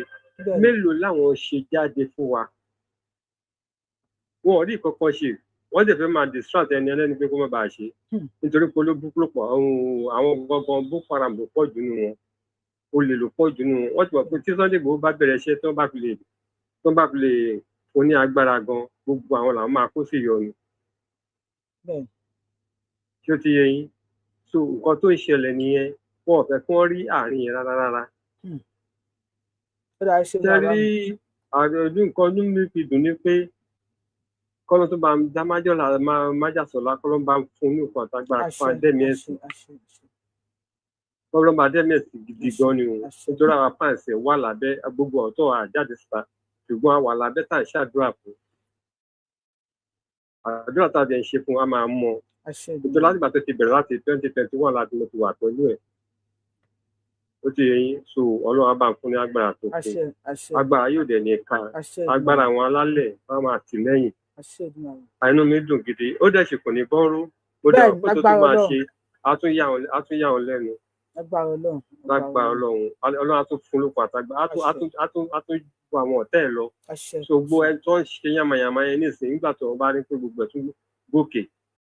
Mélòó làwọn ṣe jáde fún wa? Wọn ò rí kankan ṣe. Wọ́n sì fẹ́ máa distract ẹni ẹlẹ́ni pé kó má bàa ṣe, nítorí pé olóbùkún ló pọ̀. Àwọn gangan Boko Haram ló pọ̀ jù nínú wọn, olè ló pọ̀ jù nínú wọn. Wọ́n ti mọ̀ pé tí Sunday Igboho bá bẹ̀rẹ̀ iṣẹ́, tí wọ́n bá fi lè fún ní agbára gan, gbogbo àwọn làwọn máa kó sí ìyọnu. Tí ó ti yé yín? So nǹkan tó ń ṣẹlẹ̀ nìyẹn. Wọn ò fẹ́ kí wọ́n rí àárín yẹn rárá rárá. Ó dáa, ṣe Ṣe bàbá rí mi. Àjọ̀dún nǹkan ọdún mi fi dùn ní pé kọ́lọ́ tó bá ń dá májọ́lá májàsọ́lá, kọ́lọ́ bá ń fún ní nǹkan àtagbára fún adẹ́mí ẹ̀sìn, Àṣẹ, àṣẹ. Kọ́lọ́ bá adẹ́mí ẹ̀sìn gidi gan ni o, nítorí àwọn fans ẹ̀ wà lábẹ́ gbogbo ọ̀tọ̀ àjáde síta, ṣùgbọ́n a wà lábẹ́ tá à ń ṣàdúrà fún. Àdúrà tá a dẹ̀ ń ṣe fún wa máa mọ, nítorí látìgbà tó ti bẹ̀rẹ̀ láti 2021 láti mo ti wà pẹ̀lú ẹ̀. Ó ti yé yín? So Ọlọ́run á bá ń fún ní agbára tó kún. Àṣẹ, àṣẹ. Agbára yóò dẹ̀ ní ká. Agbára àwọn alálẹ̀ wọn máa tì lẹ́yìn. Àṣẹ Èdùmàrè. Àìnú mi dùn gidi. Ó dẹ̀ ṣe kò ní bọ́rú. Mo dẹ̀ rò pé tó tún Lágbára máa Ọlọ́run. ṣe, á tún yà wọn lẹ́nu. Lágbára Ọlọ́run. Lágbára Ọlọ́run, Ọlọ́run á tún fún lókun àtàgbà, á tún ju àwọn ọ̀tá ẹ̀ lọ. Àṣẹ. So gbogbo ẹni tó ń ṣe yàmàyàmà yẹn nísìnyí, nígbà tó wọn bá rí pé gbogbo ẹ̀ tún gòkè.